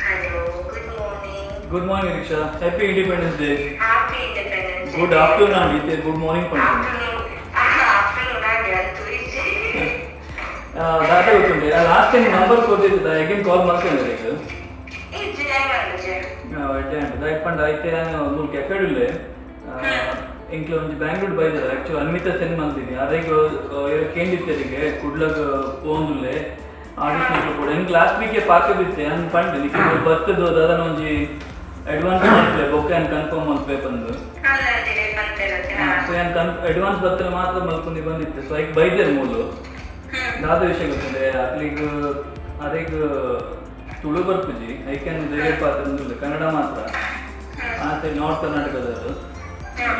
Hello, good morning. Good morning Nireeksha, happy Independence Day. Happy Independence Day. Good afternoon ಆಂಡ್ ಗುಡ್ ಮಾರ್ನಿಂಗ್ ಪಂಡ. Afternoon. Afternoon ಆಗಿ ಅಂತೂ ಇಜ್ಜಿ. ದಾದ ಗೊತ್ತುಂಟು, ಲಾಸ್ಟ್ ಟೈಮ್ ನಂಬರ್ ಕೊಟ್ಟಿದ್ದ, ಅಗೇನ್ ಕಾಲ್ ಮಾಡ್ತೇನೆ ಈಗ. ಇಜ್ಜಿ, ಟೈಮ್ ಆಂಡ್ಜೆ. ಎಡ್ಡೆ ಅಂಡ್ ದಾಯ್ ಪಂಡ ಐತೆ ನಾನು ಮೂರು ಕೆಫೆಡುಲ್ಲೆ. ಎಂಕ್ಲ ಒಂಜಿ ಬ್ಯಾಂಗ್ಳೂರ್ ಬೈದಲ್ಲ, ಆಕ್ಚುಲಿ ಅನ್ವಿತಾ ಸೆಂಡ್ ಮಲ್ತೀನಿ. ಅರೆಗ್ ಕೇಂದಿತ್ತೆರಿಗೆ ಕುಡ್ಲಗ್ ಪೋಂದುಲ್ಲೆ ಆಡಿಷನ್ ಕೂಡ. ಎಂಕ್ ಲಾಸ್ಟ್ ವೀಕೆ ಪಾಕದಿತ್ತೆ ಅನ್ ಪಂಡೆ ನಿಕ್ಕೆ ಬರ್ತದ ದಾದನ ಒಂಜಿ ಅಡ್ವಾನ್ಸ್ ಮಲ್ಪಲೆ, ಬೊಕ್ಕ ಏನ್ ಕನ್ಫರ್ಮ್ ಮಲ್ಪೆ ಬಂದು. ಅಲ್ಲ, ಅಂದಿರೆ ಬಂತಿರತ್ತೆ. ಸೊ ಏನ್ ಕನ್ ಅಡ್ವಾನ್ಸ್ ಬರ್ತದೆ ಮಾತ್ರ ಮಲ್ಕೊಂಡು ಬಂದಿತ್ತು. ಸೊ ಐಕ್ ಬೈದೇರ್ ಮೂಲು. ದಾದ ವಿಷಯ ಗೊತ್ತುಂಡೆ, ಅಕ್ಲಿಗ್ ಅರೆಗ್ ತುಳು ಬರ್ಪುಜಿ, ಐಕೆನ್ ಬೇರೆ ಪಾತ್ರ ಉಂದುಲ್ಲ, ಕನ್ನಡ ಮಾತ್ರ. ಆತೆ ನಾರ್ತ್ ಕರ್ನಾಟಕದವರು.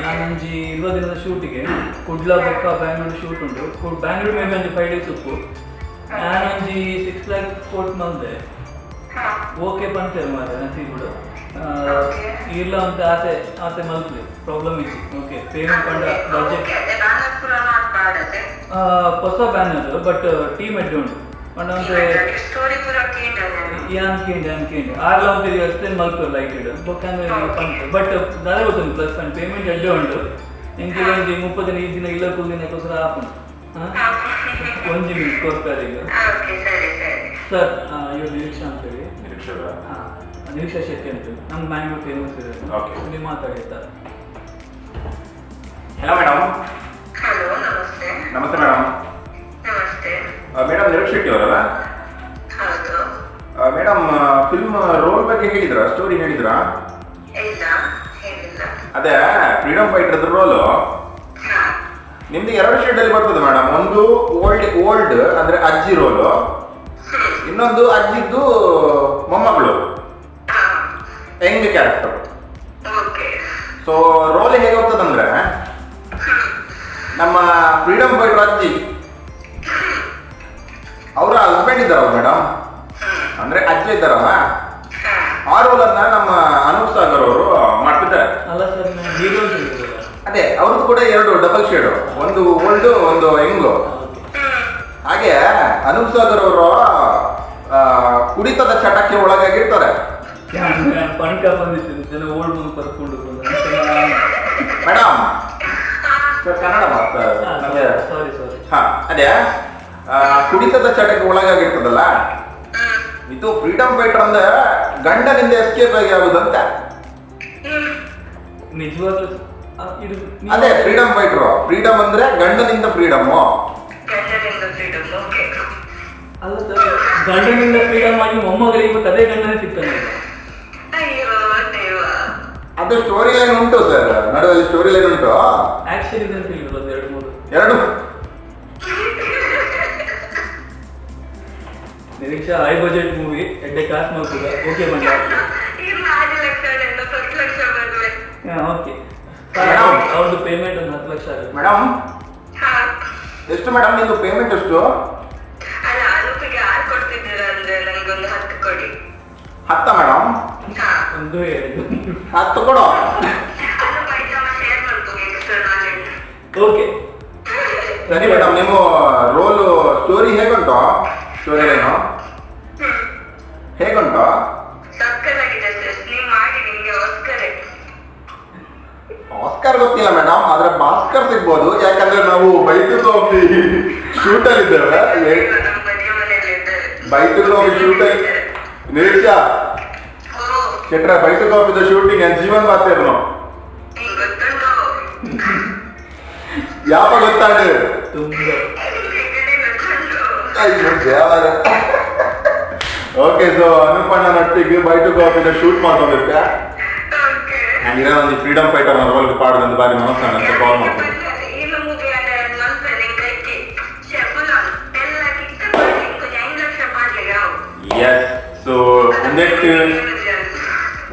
ನಾನೊಂಜಿ 20 ದಿನದ ಶೂಟಿಗೆ ಕುಡ್ಲ ಬೊಕ್ಕ ಬ್ಯಾಂಗ್ಳೂರ್ ಶೂಟ್ ಉಂಟು. ಬ್ಯಾಂಗ್ಳೂರ್ ಮೇ ಬಿ ಒಂಜಿ 5 ಡೇಸ್ ಉಪ್ಪು. ನಾನೊಂಜಿ 6 ಲ್ಯಾಕ್ ಕೋಟ್ ಮಲ್ದೆ. ಓಕೆ ಪಂತೇರು ಮಾರ್ರೆ, ನಸೀಬ್ ಬಿಡು. ಇಲ್ಲ ಅಂತ ಆತೆ ಆತೆ ಮಲ್ಪಲಿ, ಪ್ರಾಬ್ಲಮ್ ಇಜ್ಜಿ. ಓಕೆ, ಪೇಮೆಂಟ್ ಪಂಡ ಬಜೆಟ್. ಓಕೆ, ಅದೇ ಬ್ಯಾನರ್ ಪೂರ ಪಾಡತೆ. ಹೊಸ ಬ್ಯಾನರ್, ಬಟ್ ಟೀಮ್ ಎಡ್ಡೆ ಉಂಟು ಪಂಡ ಒಂತೆ. ಸ್ಟೋರಿ ಪೂರ ಕೇಂದ್ರ. ಯಾನ್ ಕೇಂದ್ರ, ಯಾನ್ ಕೇಂದ್ರ ಆರ್ಲ ಒಂತೆ ಎಕ್ಸ್ಪ್ಲೇನ್ ಮಲ್ಪೆರ್ ಲೈಟ್ ಇಡು ಬೊಕ್ಕ ಅಂದ್ರೆ ಪಂತೆ. ಬಟ್ ದಾದ ಗೊತ್ತುಂಟು, ಪ್ಲಸ್ ಪಾಯಿಂಟ್ ಪೇಮೆಂಟ್ ಎಡ್ಡೆ ಉಂಟು. ಎಂಕ್ ಒಂಜಿ 30 ದಿನ ಈ ದಿನ ಇಲ್ಲ ಕುಲ್ದಿನಕ್ಕೋಸ್ಕರ ಆಪುಂಡು. ಹಾ? ಒಂಜಿ ಮಿನಿಟ್ ಕೊರ್ಪೆರ್ ಈಗ. ಓಕೆ, ಸರಿ ಸರಿ. ಸರ್, ಇವರು ನಿರೀಕ್ಷಾ ಅಂತೇಳಿ. ನಿರೀಕ್ಷಾ. ಹಾ, ನಿರೀಕ್ಷಾ ಶೆಟ್ಟಿ ಅಂತೇಳಿ, ನಮ್ಮ ಬ್ಯಾಂಗ್ಳೂರ್ ಫೇಮಸ್ ಇದೆ. ನೀವು ಮಾತಾಡಿ ಆಯ್ತಾ? Hello madam. ಹಲೋ, ನಮಸ್ತೆ. ನಮಸ್ತೆ ಮೇಡಮ್. ನಮಸ್ತೆ. ಮೇಡಮ್, ನಿರೀಕ್ಷಾ ಶೆಟ್ಟಿ ಅವರಲ್ಲ? ಹೌದು. ಮೇಡಮ್, ಫಿಲ್ಮ್ ರೋಲ್ ಬಗ್ಗೆ ಹೇಳಿದ್ರಾ? ಸ್ಟೋರಿ ಹೇಳಿದ್ರಾ? ಇಲ್ಲ, ಹೇಳಿಲ್ಲ. ಅದೇ ಫ್ರೀಡಮ್ ಫೈಟರ್ ರೋಲು. ನಿಮ್ದು ಎರಡು ಶೇಡ್ ಅಲ್ಲಿ ಬರ್ತದೆ ಮೇಡಮ್. ಒಂದು ಓಲ್ಡ್ ಓಲ್ಡ್ ಅಂದ್ರೆ ಅಜ್ಜಿ ರೋಲು, ಇನ್ನೊಂದು ಅಜ್ಜಿದ್ದು ಮೊಮ್ಮಗಳು, Young character. So roll ಹೇಗೆ ಹೋಗ್ತದಂದ್ರೆ, ನಮ್ಮ ಫ್ರೀಡಮ್ ಫೈಟರ್ ಅಜ್ಜಿ ಅವರ ಹಸ್ಬೆಂಡ್ ಇದ್ದಾರಲ್ಲ ಮೇಡಮ್, ಅಂದ್ರೆ ಅಜ್ಜಿ ಇದ್ದಾರಲ್ಲ, ಆ ರೋಲ್ ಅನ್ನ ನಮ್ಮ ಅನೂಪ್ ಸಾಗರ್ ಅವರು ಮಾಡ್ತಿದ್ದಾರೆ. ಅಲ್ಲ ಸರ್, ನಾನು ಹೀರೋ ಅಂತ ಹೇಳಿದ್ರಲ್ಲ. ಅದೇ, ಅವ್ರದ್ದು ಕೂಡ ಎರಡು ಡಬಲ್ ಶೇಡು, ಒಂದು ಓಲ್ಡ್, ಒಂದು ಯಂಗು. ಹಾಗೆ ಅನೂಪ್ ಸಾಗರ್ ಅವರು ಕುಡಿತದ ಚಟಕ್ಕೆ ಒಳಗಾಗಿರ್ತಾರೆ. ಪಣಕ ಬಂದಿತ್ತು ಜನ ಓಲ್ಡ್ ಮುಂದೆ ಕರ್ಕೊಂಡು. ಮೇಡಮ್, ಸರ್ ಕನ್ನಡ ಮಾತಾಡ್ತಾರೆ ನಮ್ಗೆ. ಸಾರಿ ಸಾರಿ. ಹಾ, ಅದೇ ಕುಡಿತದ ಚಟಕ್ಕೆ ಒಳಗಾಗಿರ್ತದಲ್ಲ ಇದು. ಫ್ರೀಡಮ್ ಫೈಟರ್ ಅಂದ್ರೆ ಗಂಡನಿಂದ ಎಸ್ಕೇಪ್ ಆಗಿ ಆಗುದಂತೆ. ನಿಜವಾಗ್ಲೂ ಇದು ಅದೇ ಫ್ರೀಡಮ್ ಫೈಟರ್, ಫ್ರೀಡಮ್ ಅಂದ್ರೆ ಗಂಡನಿಂದ ಫ್ರೀಡಮ್. ಗಂಡನಿಂದ ಫ್ರೀಡಮ್, ಓಕೆ. ಅಲ್ಲ ಸರ್, ಗಂಡನಿಂದ ಫ್ರೀಡಮ್ ಆಗಿ ಮೊಮ್ಮಗಳಿಗೆ ಇವತ್ತು ಅದೇ ಗಂಡನೇ ಸಿಗ್ತಾನೆ. ಅಯ್ಯೋ ದೇವ. ಅದು ಸ್ಟೋರಿ ಲೈನ್ ಉಂಟು ಸರ್, ನಡುವಲ್ಲಿ ಸ್ಟೋರಿ ಲೈನ್ ಉಂಟು. ಆಕ್ಷನ್ ಇದೆ ಅಂತ ಹೇಳಿದ್ರು ಒಂದು ಎರಡು ಮೂರು. ಎರಡು. ನಿರೀಕ್ಷಾ high budget movie, ಎಡ್ಡೆ ಕಾಸು ಮಾಡ್ತದ. ಓಕೆ ಬಂದ. ಇಲ್ಲ, 5 ಲಕ್ಷ ಅಲ್ಲ, 10 ಲಕ್ಷ ಬರುವೆ. ಓಕೆ, ಅವ್ರದ್ದು ಪೇಮೆಂಟ್ ಒಂದು 10 ಲಕ್ಷ ಆಗುತ್ತೆ. ಮೇಡಮ್. ಹಾ. ಎಷ್ಟು ಮೇಡಮ್, ನಿಮ್ದು ಪೇಮೆಂಟ್ ಎಷ್ಟು? ಅಲ್ಲ, ಅನೂಪಿಗೆ 6 ಕೊಡ್ತಿದ್ದೀರಾ ಅಂದ್ರೆ ನನ್ಗೊಂದು 10 ಕೊಡಿ. 10 ಮೇಡಮ್? ಹಾ. ಒಂದು ಎರಡು. 10 ಕೊಡು. ಅನೂಪ್ ಐಟಮ್ ಶೇರ್ ಮಾಡ್ಕೊ extra knowledge. Okay. ಸರಿ ಮೇಡಮ್, ನಿಮ್ಮ ರೋಲ್ ಸ್ಟೋರಿ ಹೇಗುಂಟು? ಸ್ಟೋರಿ ಲೈನು ಹೇಗುಂಟು? ಸಕ್ಕತ್ತಾಗಿದೆ ಸರ್, ನೀವು ಮಾಡಿ, ನಿಮ್ಗೆ ಆಸ್ಕರ್. ಆಸ್ಕರ್ ಗೊತ್ತಿಲ್ಲ ಮೇಡಮ್, ಆದ್ರೆ ಭಾಸ್ಕರ್ ಸಿಗ್ಬೋದು. ಯಾಕಂದ್ರೆ ನಾವು bye two coffee shoot ಅಲ್ಲಿ ಇದ್ದೇವೆ. ನಮ್ಮ ಮದುವೆ ಮನೆಯಲ್ಲಿ ಇದ್ದಾರೆ. Bye two coffee shoot ಅಲ್ಲಿ ನಿರೀಕ್ಷಾ ಓ. ಶೆಟ್ರ, bye two coffee shooting Jeevan ಮಾತೇರ್ನು. ನಿಂಗ್ ಗೊತ್ತುಂಟು. ಯಾಪ ಗೊತ್ತಾಂಡು? ತುಂಬ. ನಿಮ್ಗೆ ಗೊತ್ತುಂಟು. ಅಯ್ಯೋ ದೇವರೇ. ಓಕೆ, ಸೊ ಅನುಪಣ್ಣ ನಟ್ಟಿಗೆ bye two coffee shoot ಮಾಡ್ಕೊಂಡಿರ್ತೆ. Okay. ಇರೋ ಒಂದು freedom fighter roll ಪಾಡೋದು ಬಾರಿ ಮನಸ್ಸು ಅಂತ ಕಾಲ್ ಮಾಡ್ತೀನಿ. ಇನ್ನು ಮುಗಿಯಲ್ಲ ಮನ್ಸಲ್ಲಿ ಕೈಕಿ ಶೆಫುಲ ಎಲ್ಲ ಕಿತ್ತ ಪಾಡ್ಲಿ, ಇಂಕೊಂಜಿ 5 ಲಕ್ಷ ಪಾಡ್ಲಿ ಯಾವು. ಎಸ್, ಸೊ ಒಂದೆಟ್ಟು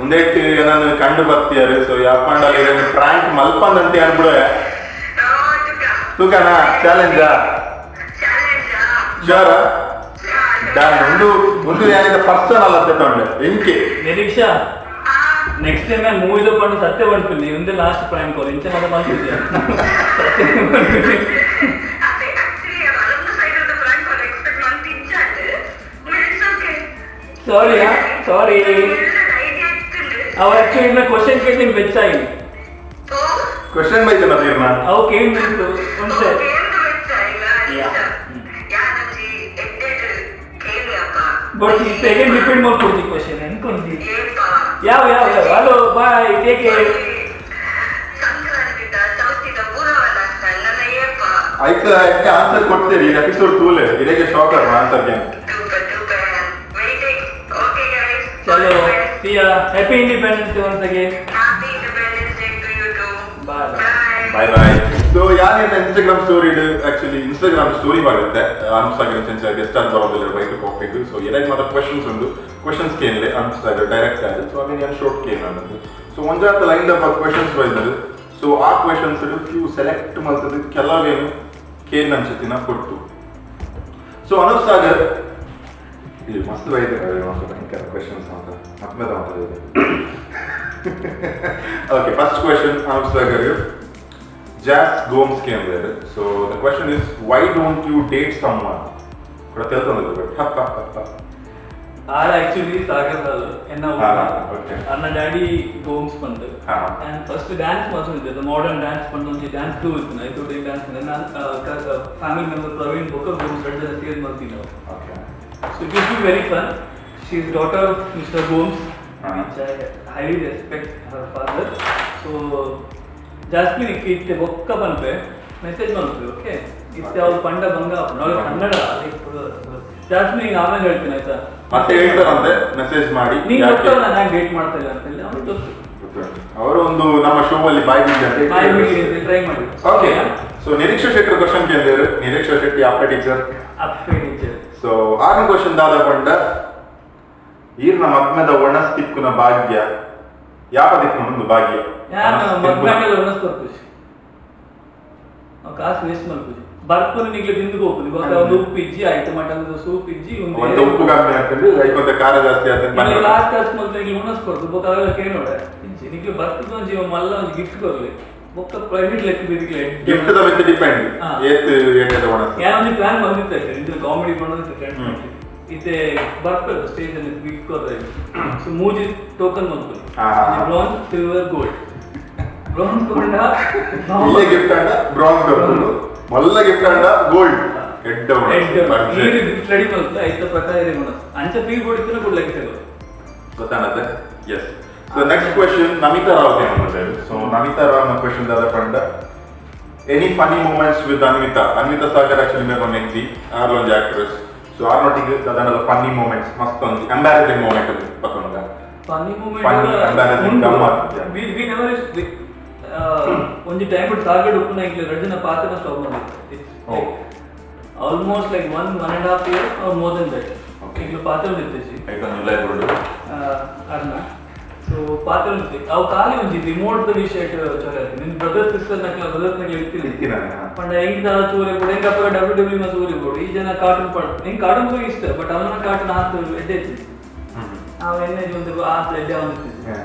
ಒಂದೆಟ್ಟು ನಾನು ಕಂಡು ಬರ್ತೀಯಾರು. ಸೊ ಯಾಪಂಡಲ್ಲಿ ಪ್ರಾಂಕ್ ಮಲ್ಪಂದಂತೆ ಅನ್ಬಿಡುವೆ. ತೂಕನಾ ಚಾಲೆಂಜಾ? ಶೋರ? ಡನ್. ಒಂದು ಒಂದು ಏನಿದೆ ಪರ್ಸನಲ್ ಅಂತ ತಗೊಂಡೆ ಇಂಕೆ. ನಿರೀಕ್ಷಾ, ನೆಕ್ಸ್ಟ್ ಟೈಮ್ ನಾನು ಮೂವಿದ ಪಂಡು ಸತ್ಯ ಪನ್ಪಿನಿ. ಇಂದೇ ಲಾಸ್ಟ್ ಪ್ರೈಮ್ ಕಾಲ್. ಇಂಚ ಮಾತ ಮಲ್ತಿದ್ಯಾ ಸತ್ಯ ಪನ್ಪಿನಿ. ಸಾರಿ ಸಾರಿ, ಅವ ಆಕ್ಚುಲಿ ಇನ್ನ ಕ್ವಶನ್ ಕೇಳಿ ನಿಮ್ಗೆ ಬೆಚ್ಚಾಗಿ. ಕ್ವಶನ್ ಬೈತನ ತೀರ್ನ. ಅವು ಕೇಳಿ ಒಂದ್ಸೆ. But second repeat ಮಾಡ್ಕೊಡ್ತೀನಿ ಕ್ವಶನ್ ಅನ್ಕೊಂಡಿ. ಯಾವ ಯಾವ ಯಾವ. Hello, bye, take care. ಸಂಕ್ರಾಂತಿದ ಚೌತಿದ ಪೂರವನ ನನ್ನ ಏಪ. ಆಯ್ತು, ಅದಕ್ಕೆ ಆನ್ಸರ್ ಕೊಡ್ತೀರಿ ಈ ಎಪಿಸೋಡ್ ಟೂಲೆ. ಇದಕ್ಕೆ shock ಆನ್ಸರ್ಗೆ. Super super, waiting. Okay guys. ಚಲೋ, see ya. Happy Independence Day once again. Happy Independence Day to you too. Bye. Bye. Bye bye. So ಯಾರೇನು Instagram story, actually Instagram story ಬರುತ್ತೆ. Anup Sagar sense guest ಆಗಿ ಬರೋದಿಲ್ಲ bike ಕಾಫಿಗೆ. ಸೊ ಎರಡು ಮಾತ್ರ questions ಉಂಟು. Questions ಕೇಳಲೆ Anup Sagar direct ಆಗಿ. ಸೊ ಅದೇ ನಾನು ಶಾರ್ಟ್ ಕೇಳ ಅನ್ನೋದು. ಸೊ ಒಂಜಾತ line up questions ಬೈದರು. ಸೊ ಆ questions few select ಮಾಡ್ತದೆ, ಕೆಲವೇನು ಕೇಳಿ ಅನ್ಸುತ್ತಿನ ಕೊಟ್ಟು. ಸೊ ಅನುಪ್ ಸಾಗರ್ ಇಲ್ಲಿ ಮಸ್ತ್ ಬೈತಾರೆ, ಮಸ್ತ್ ಭಯಂಕರ ಕ್ವಶನ್ಸ್ ಅಂತ ಮತ್ತೆ ಮಾತಾಡಿದೆ. Okay, first question Anup Sagar, Jas Gomes came there. So the question is, why don't you date someone? ಕೂಡ ತಿಳ್ಕೊಂಡಿದ್ರು but R actually Sagar Lal ಎನ್ನ ಹಾ, okay. ಅನ್ನ ಡ್ಯಾಡಿ ಗೋಮ್ಸ್ ಬಂದು. ಹಾ. And first dance ಮಾತ್ರ, ಮಾಡರ್ನ್ ಡ್ಯಾನ್ಸ್ ಬಂದು ಒಂಜಿ ಡ್ಯಾನ್ಸ್ ಟೂ ಇತ್ತು. ಐತೋಟಿ dance ನಾನು family member Praveen ಬೊಕ್ಕ ಗೋಮ್ಸ್ ಎರಡು ಜನ ಸೇರಿ ಮಾಡ್ತೀವಿ ನಾವು. Okay. So it will be very fun. She is daughter of Mister Gomes, which I highly respect her father. So Jasmine ಇತ್ತೆ ಬೊಕ್ಕ ಪನ್ಪೆ, ಮೆಸೇಜ್ ಮಲ್ಪೆ. ಓಕೆ, ಇತ್ತೆ ಅವ್ರು ಪಂಡ ಬಂಗ ಆಪುಂಡು. ಕನ್ನಡ ಜಾಸ್ಮಿನ್ ಆಮೇಲೆ ಹೇಳ್ತೀನಿ, ಆಯ್ತಾ? ಮತ್ತೆ ಹೇಳ್ತಾರಂತೆ ಮೆಸೇಜ್ ಮಾಡಿ. ನೀನ್ ಯಾಕೆ? ಗೊತ್ತಲ್ಲ ನಾನು ಡೇಟ್ ಮಾಡ್ತಾ ಇಲ್ಲ ಅಂತ ಹೇಳಿ ಅವ್ರಿಗೆ ಗೊತ್ತು. ಅವರು ಒಂದು ನಮ್ಮ ಶೋ ಅಲ್ಲಿ ಬಾಯ್ ಬಿಡಿ ಅಂತ. ಬಾಯ್ ಬಿಡಿ, ಟ್ರೈ ಮಾಡಿ. ಓಕೆ, ಸೊ ನಿರೀಕ್ಷಾ ಶೆಟ್ಟರ್ ಕ್ವಶನ್ ಕೇಳಿದ್ರು. ನಿರೀಕ್ಷಾ ಶೆಟ್ಟಿ ಅಪ್ಪ ಟೀಚರ್. ಅಪ್ಪೆ ಟೀಚರ್. ಸೊ ಆರನೇ ಕ್ವಶನ್ ದಾದ ಪಂಡ, ಈರ್ನ ಮಗ್ನದ ಒಣಸ್ ತಿಕ್ಕುನ ಭಾಗ್ಯ ಯಾಪ ದಿಕ್ಕುನ ಒಂದು ಭಾಗ್ಯ? ಯಾರು? ಒಣಸ್ ತಿಕ್ಕುನ. ಮಗ್ನಾಗೆಲ್ಲ ಒಣಸ್ಕೊರ್ಪುಜಿ ನಾವು. ಕಾಸು ವೇಸ್ಟ್ ಮಲ್ಪುಜಿ. ಬರ್ಪುನ ನಿಗ್ಲೆ ತಿಂದು ಹೋಗುದು. ಇವಾಗ ಒಂದು ಉಪ್ಪು ಇಜ್ಜಿ ಆಯ್ತು, ಮಟನ್ ಸೂಪ್ ಇಜ್ಜಿ. ಒಂದು ಉಪ್ಪು ಕಮ್ಮಿ ಆಗ್ತದೆ, ಐಕೊಂತ ಖಾರ ಜಾಸ್ತಿ ಆಗ್ತದೆ. ನಿಗ್ಲೆ ಲಾಸ್ಟ್ ಕಾಸು ಮಲ್ತ ನಿಗ್ಲೆ ಉಣಸ್ಕೊರ್ದು ಬೊಕ್ಕ ಅವೆಲ್ಲ ಕೇಳೋಡ ಇಜ್ಜಿ. ನಿಗ್ಲೆ ಬರ್ತದ ಒಂಜಿ ಮಲ್ಲ ಒಂಜಿ ಗಿಫ್ಟ್ ಕೊರ್ಲಿ, ಬೊಕ್ಕ ಪ್ರೈವೇಟ್ ಲೆಕ್ಕ ಬಿದಿಗ್ಲೆ. ಗಿಫ್ಟ್ the ಮಿತ್ depend. ಹಾ. ಏತ್ ಏಟದ ಒಣಸ್. ಯಾರೋ ಒಂಜಿ ಪ್ಲಾನ್ ಬಂದಿತ್ತು ಆಯ್ತು, ಇದು ಕಾಮಿಡಿ ಮಾಡೋದು ಫ್ರೆಂಡ್ಸ್. ಹ್ಮ್. ಇತ್ತೆ ಬರ್ಪದ ಸ್ಟೇಜ್ ಅಲ್ಲಿ ಗಿಫ್ಟ್ ಕೊರ್ರೆ. ಸೊ ಮೂಜಿ ಟೋಕನ್ ಮಲ್ಪುಲಿ. ಹಾ, ಹಾ, ಹಾ. Bronze, silver, gold. Bronze ಕೊಂಡ ಇಲ್ಲೇ ಗಿಫ್ಟ್ ಅಂಡ ಬ್ರಾನ್ಸ್ ಕೊರ್ಪುಂಡು, ಮಲ್ಲ ಗಿಫ್ಟ್ ಅಂಡ ಗೋಲ್ಡ್ ಎಡ್ಡ ಒಣಸ್. ಭರ್ಜರಿ. ರೆಡಿ ಮಲ್ತ ಐತ ಪ್ರಕಾರ ಇರಿ ಮನಸ್ಸು ಅಂಚ ಫೀಲ್ ಕೊಡಿದ್ರೆ ಕೊಡ್ಲಿಕ್ಕೆ ತಗೋ. ಗೊತ್ತಾನತ್ತೆ. Yes, so next question Namita Rao. So Namita Rao question ದಾದ ಪಂಡ, any funny moments with Anvita? Anvita Sagar actually ಮೇರ್ ಒಂದು ಎಕ್ಸಿ ಆರ್ ಒಂಜಿ ಆಕ್ಟ್ರೆಸ್. ಸೊ ಆರ್ ನೊಟ್ಟಿಗೆ ದಾದಾಂಡಲ ಫನ್ನಿ ಮೂಮೆಂಟ್ಸ್, ಮಸ್ತ್ ಒಂಜಿ ಎಂಬ್ಯಾರಸಿಂಗ್ ಮೂಮೆಂಟ್ ಪತ್ತೊಂದ. Funny moment. Funny, embarrassing, ಗಮ್ಮತ್. We never ಒಂಜಿ ಟೈಮ್ target ಉಪ್ಪುನ ಎಂಕ್ಲೆ ರಡ್ಡ್ ಜನ ಪಾತೆರ ಸ್ಟಾಪ್ ಮಾಡಿತ್ತು. It's Oh. Almost like 1.5 year or more than that. ಎಂಕ್ಲೆ ಪಾತೆರ ಇತ್ತಿಜಿ. ಐಕೊಂದು ಉಲಾಯಿ ಬೋರ್ಡು. ಅರ್ನ ಸೊ ಪಾತೆರ ಇತ್ತಿ. ಅವು ಖಾಲಿ ಒಂಜಿ ರಿಮೋಟ್ ದ ವಿಷಯ ಚೊರೆ. ನಿನ್ ಬ್ರದರ್ ಸಿಸ್ಟರ್ ನಕ್ಲ ಬ್ರದರ್ಸ್ ನಕ್ಲ ಇತ್ತಿಲ್ಲ. ಇತ್ತಿನ. ಪಂಡ ಎಂಕ್ ದಾದ ತೂರೆ ಬೋಡು, ಎಂಕ್ ಅಪಗ ಡಬ್ಲ್ಯೂ ಡಬ್ಲ್ಯೂ ಮ ತೂರೆ ಬೋಡು. ಈ ಜನ ಕಾರ್ಟೂನ್ ಪಡ್, ಎಂಕ್ ಕಾರ್ಟೂನ್ ತೂರೆ ಇಷ್ಟ, ಬಟ್ ಅವನ ಕಾರ್ಟೂನ್ ಆತ್ ಎಡ್ಡೆ ಇತ್ತಿಜಿ. ಅವ ಎಣ್ಣೆ ಒಂದು ಆತ್ ಎಡ್ಡೆ ಅವನಿತ್ತು.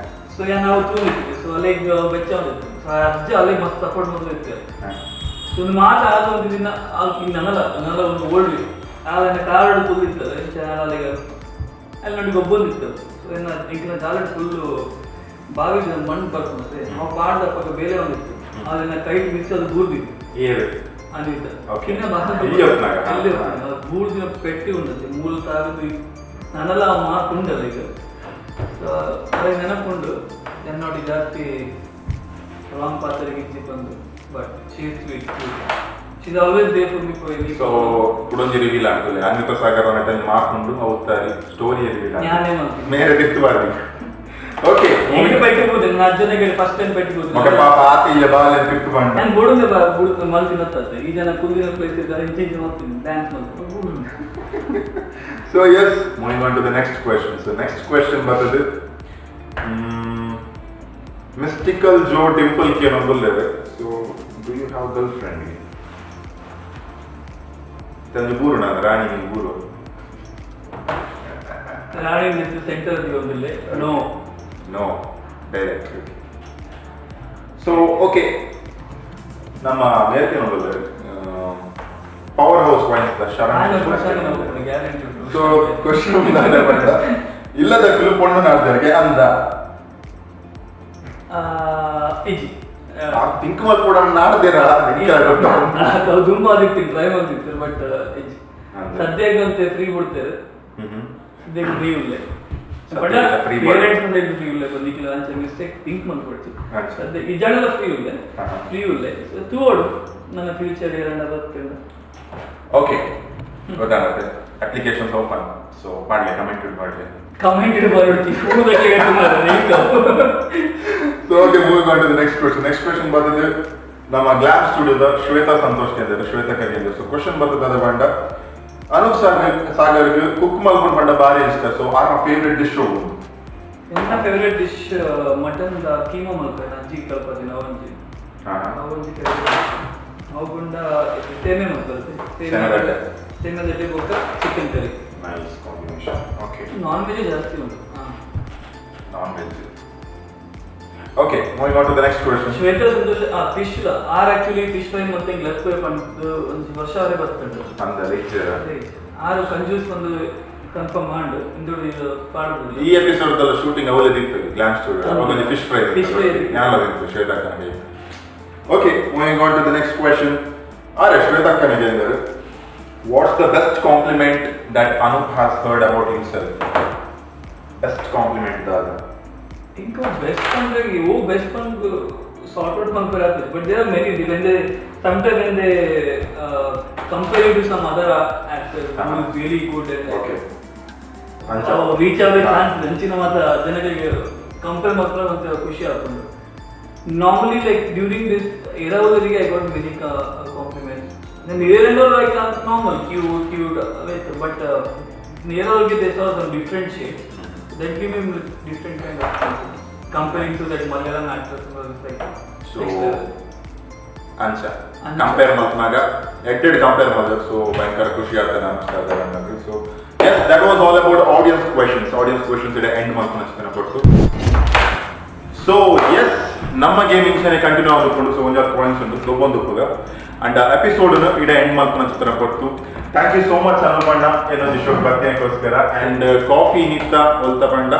ಸೊ ಯಾ ನಾವು ತೂರಿತ್ತು. ಸೊ ಅಲ್ಲಿಗೆ ಬೆಚ್ಚ ಒಂದಿತ್ತು. ಸೊ ಅಜ್ಜ ಅಲ್ಲಿಗೆ ಮಸ್ತ್ ಸಪೋರ್ಟ್ ಮೊದಲು ಇತ್ತು. ಸೊ ಒಂದು ಮಾತು ಆದ ಒಂದು ದಿನ ಅಲ್ಲಿ ನನಲ ನನಲ ಒಂದು ಓಲ್ಡ್ ಆಗ ಕಾರಡು ಫುಲ್ ಇತ್ತಲ್ಲ ಚಾನಲ್ ಅಲ್ಲಿಗೆ ಅಲ್ಲಿ ನೋಡಿ ಗೊಬ್ಬೊಂದಿತ್ತು. ಸೊ ಇನ್ನು ಎಂಕಿನ ಜಾಲಡ್ ಫುಲ್ಲು ಬಾವಿ ಮಣ್ಣು ಬರ್ಕೊಂಡೆ ನಾವು ಪಾಡ್ದ ಪಕ್ಕ ಬೇಲೆ ಒಂದಿತ್ತು. ಅದನ್ನ ಕೈ ಮಿಕ್ಸ್ ಅದು ಬೂರ್ದಿತ್ತು. ಏಳು. ಅನಿತ. Okay. ಕಿನ್ನ ಬಾರಿ. ಇಲ್ಲಿ ಹೊತ್ನಾಗ? ಇಲ್ಲಿ ಹೊತ್ನಾಗ. ಬೂರ್ದಿನ ಪೆಟ್ಟಿ ಉಂಡತ್ತೆ ಮೂಲ ತಾಗದು ನನ್ನೆಲ್ಲ ಆ ಮಾತು ಉಂಡಲ್ಲ ಈಗ. ಸೊ ಅದಕ್ಕೆ ನೆನಪುಂಡು ನೋಡಿ ಜಾಸ್ತಿ ರಾಂಗ್ ಪಾತ್ರರಿಗೆ ಇಜ್ಜಿ ಬಂದು, but she is sweet, she is always there for me for any. So ಕುಡೊಂಜಿ reveal ಆಗ್ತದೆ. ಅನ್ವಿತ ಸಾಗರ್ ನಟನೆ ಮಾಡ್ಕೊಂಡು ಅವತ್ತಾರಿ ಸ್ಟೋರಿ ರಿವೀಲ್. ಜ್ಞಾನೇ ಮಾಡ್ತೀನಿ. ಮೇರೆ ಬಿತ್ತು ಬಾರ್ದಿ. ಓಕೆ. ಎಂಟು ಪೆಟ್ಟಿ ಹೋದೆ ನಾನು ಅಜ್ಜನಿಗೆ ಫಸ್ಟ್ ಟೈಮ್ ಪೆಟ್ಟಿ ಹೋದೆ. ಮಗ ಪಾಪ ಆತ ಇಲ್ಲ ಬಾಲೆ ಬಿಟ್ಟು ಬಂಡ. ನಾನು ಬೋಡುಂದೆ ಬಾ ಬುಡು ಮಲ್ತಿನತ್ತದೆ. ಈ ಜನ ಕುಂದಿನ ಪ್ಲೇಸ್ ಇದ್ದಾರೆ, ಇಂಚೆ ಇಂಚೆ ಮಾಡ್ತೀನಿ ಡ್ಯಾನ್ಸ್ ಮಾಡ್ತೀನಿ. So yes, moving on to the next question. So next question ಬರ್ತದೆ ಮಿಸ್ಟಿಕಲ್ ಜೋ ಡಿಂಪಲ್ ಕೆ ಅನ್ನೋದು. So do you have girlfriend? ತಂದು ಬೂರು ನಾನು ರಾಣಿ ಬೂರು. ರಾಣಿ ಸೆಂಟರ್ ಒಂದಿಲ್ಲ, no. No direct. So okay, ನಮ್ಮ ಮೇಲ್ಕೆ ನೋಡೋದು power house wines Sharan. Guarantee. So question ಬಂದ ಇಲ್ಲದ ಕಿಲು ಪೊಣ್ಣು ನಾಡ್ದರಿಗೆ ಅಂದ. ಇಜಿ. ಥಿಂಕ್ ಮಲ್ಪುಡ ನಾಡ್ದಿರ. ಅದು ತುಂಬ ಆದಿತ್ತು, ಟ್ರೈ ಮಾಡ್ತಿತ್ತು, ಬಟ್ ಇಜ್ಜಿ. ಅಂದ್ರೆ? ಸದ್ಯಕ್ಕೆ ಅಂತ ಫ್ರೀ ಬಿಡ್ತೇವೆ, ಸದ್ಯಕ್ಕೆ ಫ್ರೀ ಇಲ್ಲ. ಬಟ್ ಸದ್ಯಕ್ಕೆ free ಬಿಡು. ಪೇರೆಂಟ್ಸ್ ಅಂತ ಫ್ರೀ ಇಲ್ಲ ಬಂದಿಕ್ಕಿಲ್ಲ ಅಂಚ ಮಿಸ್ಟೇಕ್ ಥಿಂಕ್ ಮಾಡ್ಕೊಡ್ತಿ. ಅಂಚ. ಸದ್ಯ ಈ ಜನ ಫ್ರೀ ಇಲ್ಲ. ಫ್ರೀ ಇಲ್ಲ. ಸೊ ತೂವಡು ನನ್ನ ಫ್ಯೂಚರ್ ಏರಣ್ಣ ಬರ್ತೇನೆ. ಓಕೆ, ಗೊತ್ತಾಗುತ್ತೆ. Applications open. So ಮಾಡಲಿ, ಕಮೆಂಟ್ ಮಾಡಲಿ. ಕಮೆಂಟ್ ಇಡಬಾರ್ದು. ಹೂದಕ್ಕೆ ಈಗ. So okay, moving on to the next question. Next question ಬರ್ತದೆ ನಮ್ಮ ಗ್ಲಾಮ್ ಸ್ಟುಡಿಯೋದ ಶ್ವೇತಾ ಸಂತೋಷ್ ಕೇಂದ್ರ, ಶ್ವೇತಾ ಕರಿಯಂದ್ರೆ. ಸೊ ಕ್ವಶನ್ ಬರ್ತದೆ ಅದ ಬಂಡ ಅನೂಪ್ ಸಾಗರ್ ಸಾಗರ್ಗೆ ಕುಕ್ ಮಲ್ಕೊಂಡು ಬಂಡ ಭಾರಿ ಇಷ್ಟ. ಸೊ ಆರ್ ಫೇವ್ರೆಟ್ ಡಿಶ್ ಹೋಗುದು? ನನ್ನ favourite dish mutton keema ಮಲ್ಪೆ ಅಜ್ಜಿ ಕಲ್ಪದಿನ ಅವಂಜಿ. ಅವಂಜಿ ಫೇವ್ರೆಟ್. ಅವು ಗುಂಡ ಸೇಮೆ ಮಲ್ಪಲ್ತೆ. ಸೇಮೆದಡ್ಡೆ. ಸೇಮೆದಡ್ಡೆ ಬೊಕ್ಕ chicken curry. Nice combination. Okay. Non veg ಜಾಸ್ತಿ ಉಂಟು, ಹಾಂ. Non veg. Okay, moving on to the next question. Shweta Santosh fish are actually fish fry ಮತ್ತೆ ಲೆಫ್ಟ್ ಪಂಡ್ ಒಂದು ವರ್ಷ ಅವರೇ ಬರ್ತುಂಟು. ಅಂದ ಲೆಕ್ಚರ್. ಆರು ಕಂಜೂಸ್ ಒಂದು ಕನ್ಫರ್ಮ್ ಮಾಡು ಇಂದೋಡಿ ಇದು ಪಾಡ್ಬೋದು. ಈ ಎಪಿಸೋಡ್ ದಲ್ಲ ಶೂಟಿಂಗ್ ಅವಲೇ ಇತ್ತು ಗ್ಲಾಮ್ ಸ್ಟುಡಿಯೋ. ಅವಾಗ fish fry. Fish fry. ಜ್ಞಾನ Shweta ಕನಗೆ. Okay, moving on to the next question. ಅರೆ ಶ್ವೇತಾ ಕನಗೆ ಅಂದರೆ what's the best compliment that Anup has heard about himself? Best compliment ದಾದ? Think of best ಅಂದ್ರೆ ಓ ಬೆಸ್ಟ್ ಪಂಕ್ ಸಾರ್ಟ್ ಔಟ್ ಪಂಕ್ ಆಗ್ತದೆ, but there are many when they sometime when they compare to some other actor who is really good. Okay. Reach ಆಗೋ chance ಅಂಚಿನ ಮಾತ್ರ ಜನಗಳಿಗೆ compare ಮಾತ್ರ ಒಂಥರ ಖುಷಿ ಆಗ್ತದೆ. Normally like during this ಎರವರಿಗೆ I got many compliments. ನಾನು ಏರೆಲ್ಲೋ like normal cute cute but ನೇರವ್ರಿಗೆ they saw some different shade that give me different kind of comparing to that Malayalam actors like. So ಅಂಚ. ಅಂಚ. Compare ಮಲ್ಪನಾಗ ಎಡ್ಡೆಡ್ compare ಮಾಡಿದ್ರೆ so ಭಯಂಕರ ಖುಷಿ ಆಗ್ತದೆ ಅನಿಸ್ತಾ ಇದೆ. So yes, that was all about audience questions. Audience questions ಇದೆ end ಮಲ್ಪನ ಕೊಟ್ಟು. ಸೊ ಎಸ್, ನಮ್ಮ ಗೇಮ್ ಇಂಚನೆ ಕಂಟಿನ್ಯೂ ಆಗಕೊಂಡು. ಸೊ ಒಂಜಾತ್ ಪಾಯಿಂಟ್ಸ್ ಉಂಟು ದೊಬ್ಬೊಂದು ಉಪ್ಪುಗ ಅಂಡ್ ಎಪಿಸೋಡ್ ಇಡ ಎಂಡ್ ಮಲ್ಪನ ಚಿತ್ರ ಕೊಡ್ತು. Thank you so much ಅನುಪಣ್ಣ ಏನೊಂದು ಶೋ ಬರ್ತೇನೆಗೋಸ್ಕರ. ಅಂಡ್ ಕಾಫಿ ನಿತ್ತ ಒಲ್ತ ಪಂಡ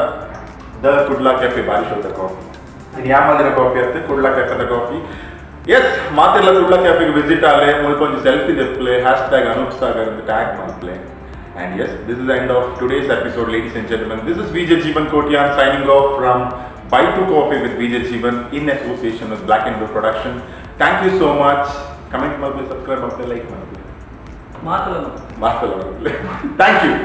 the Kudla cafe ಬಾರಿ ಶೋದ ಕಾಫಿ. ಇದು ಯಾಮಂದಿನ ಕಾಫಿ ಅತ್ತೆ, ಕುಡ್ಲಾ ಕೆಫೆದ ಕಾಫಿ. ಎಸ್, ಮಾತೆಲ್ಲ ಕುಡ್ಲಾ ಕೆಫೆಗೆ ವಿಸಿಟ್ ಆಲೆ, ಮುಲ್ಪ ಒಂಜಿ ಸೆಲ್ಫಿ ದೆಪ್ಪಲೆ, ಹ್ಯಾಶ್ ಟ್ಯಾಗ್ ಅನೂಪ್ ಸಾಗರ್ ಅಂತ ಟ್ಯಾಗ್ ಮಲ್ಪಲೆ. And yes, this is the end of today's episode, ladies and gentlemen. This is VJ Jeevan Kotian signing off from Buy Two Coffee with VJ Jeevan in association with Black and Blue Production. Thank you so much. Comment, subscribe, like, ಮಾತ್ರ. Thank you.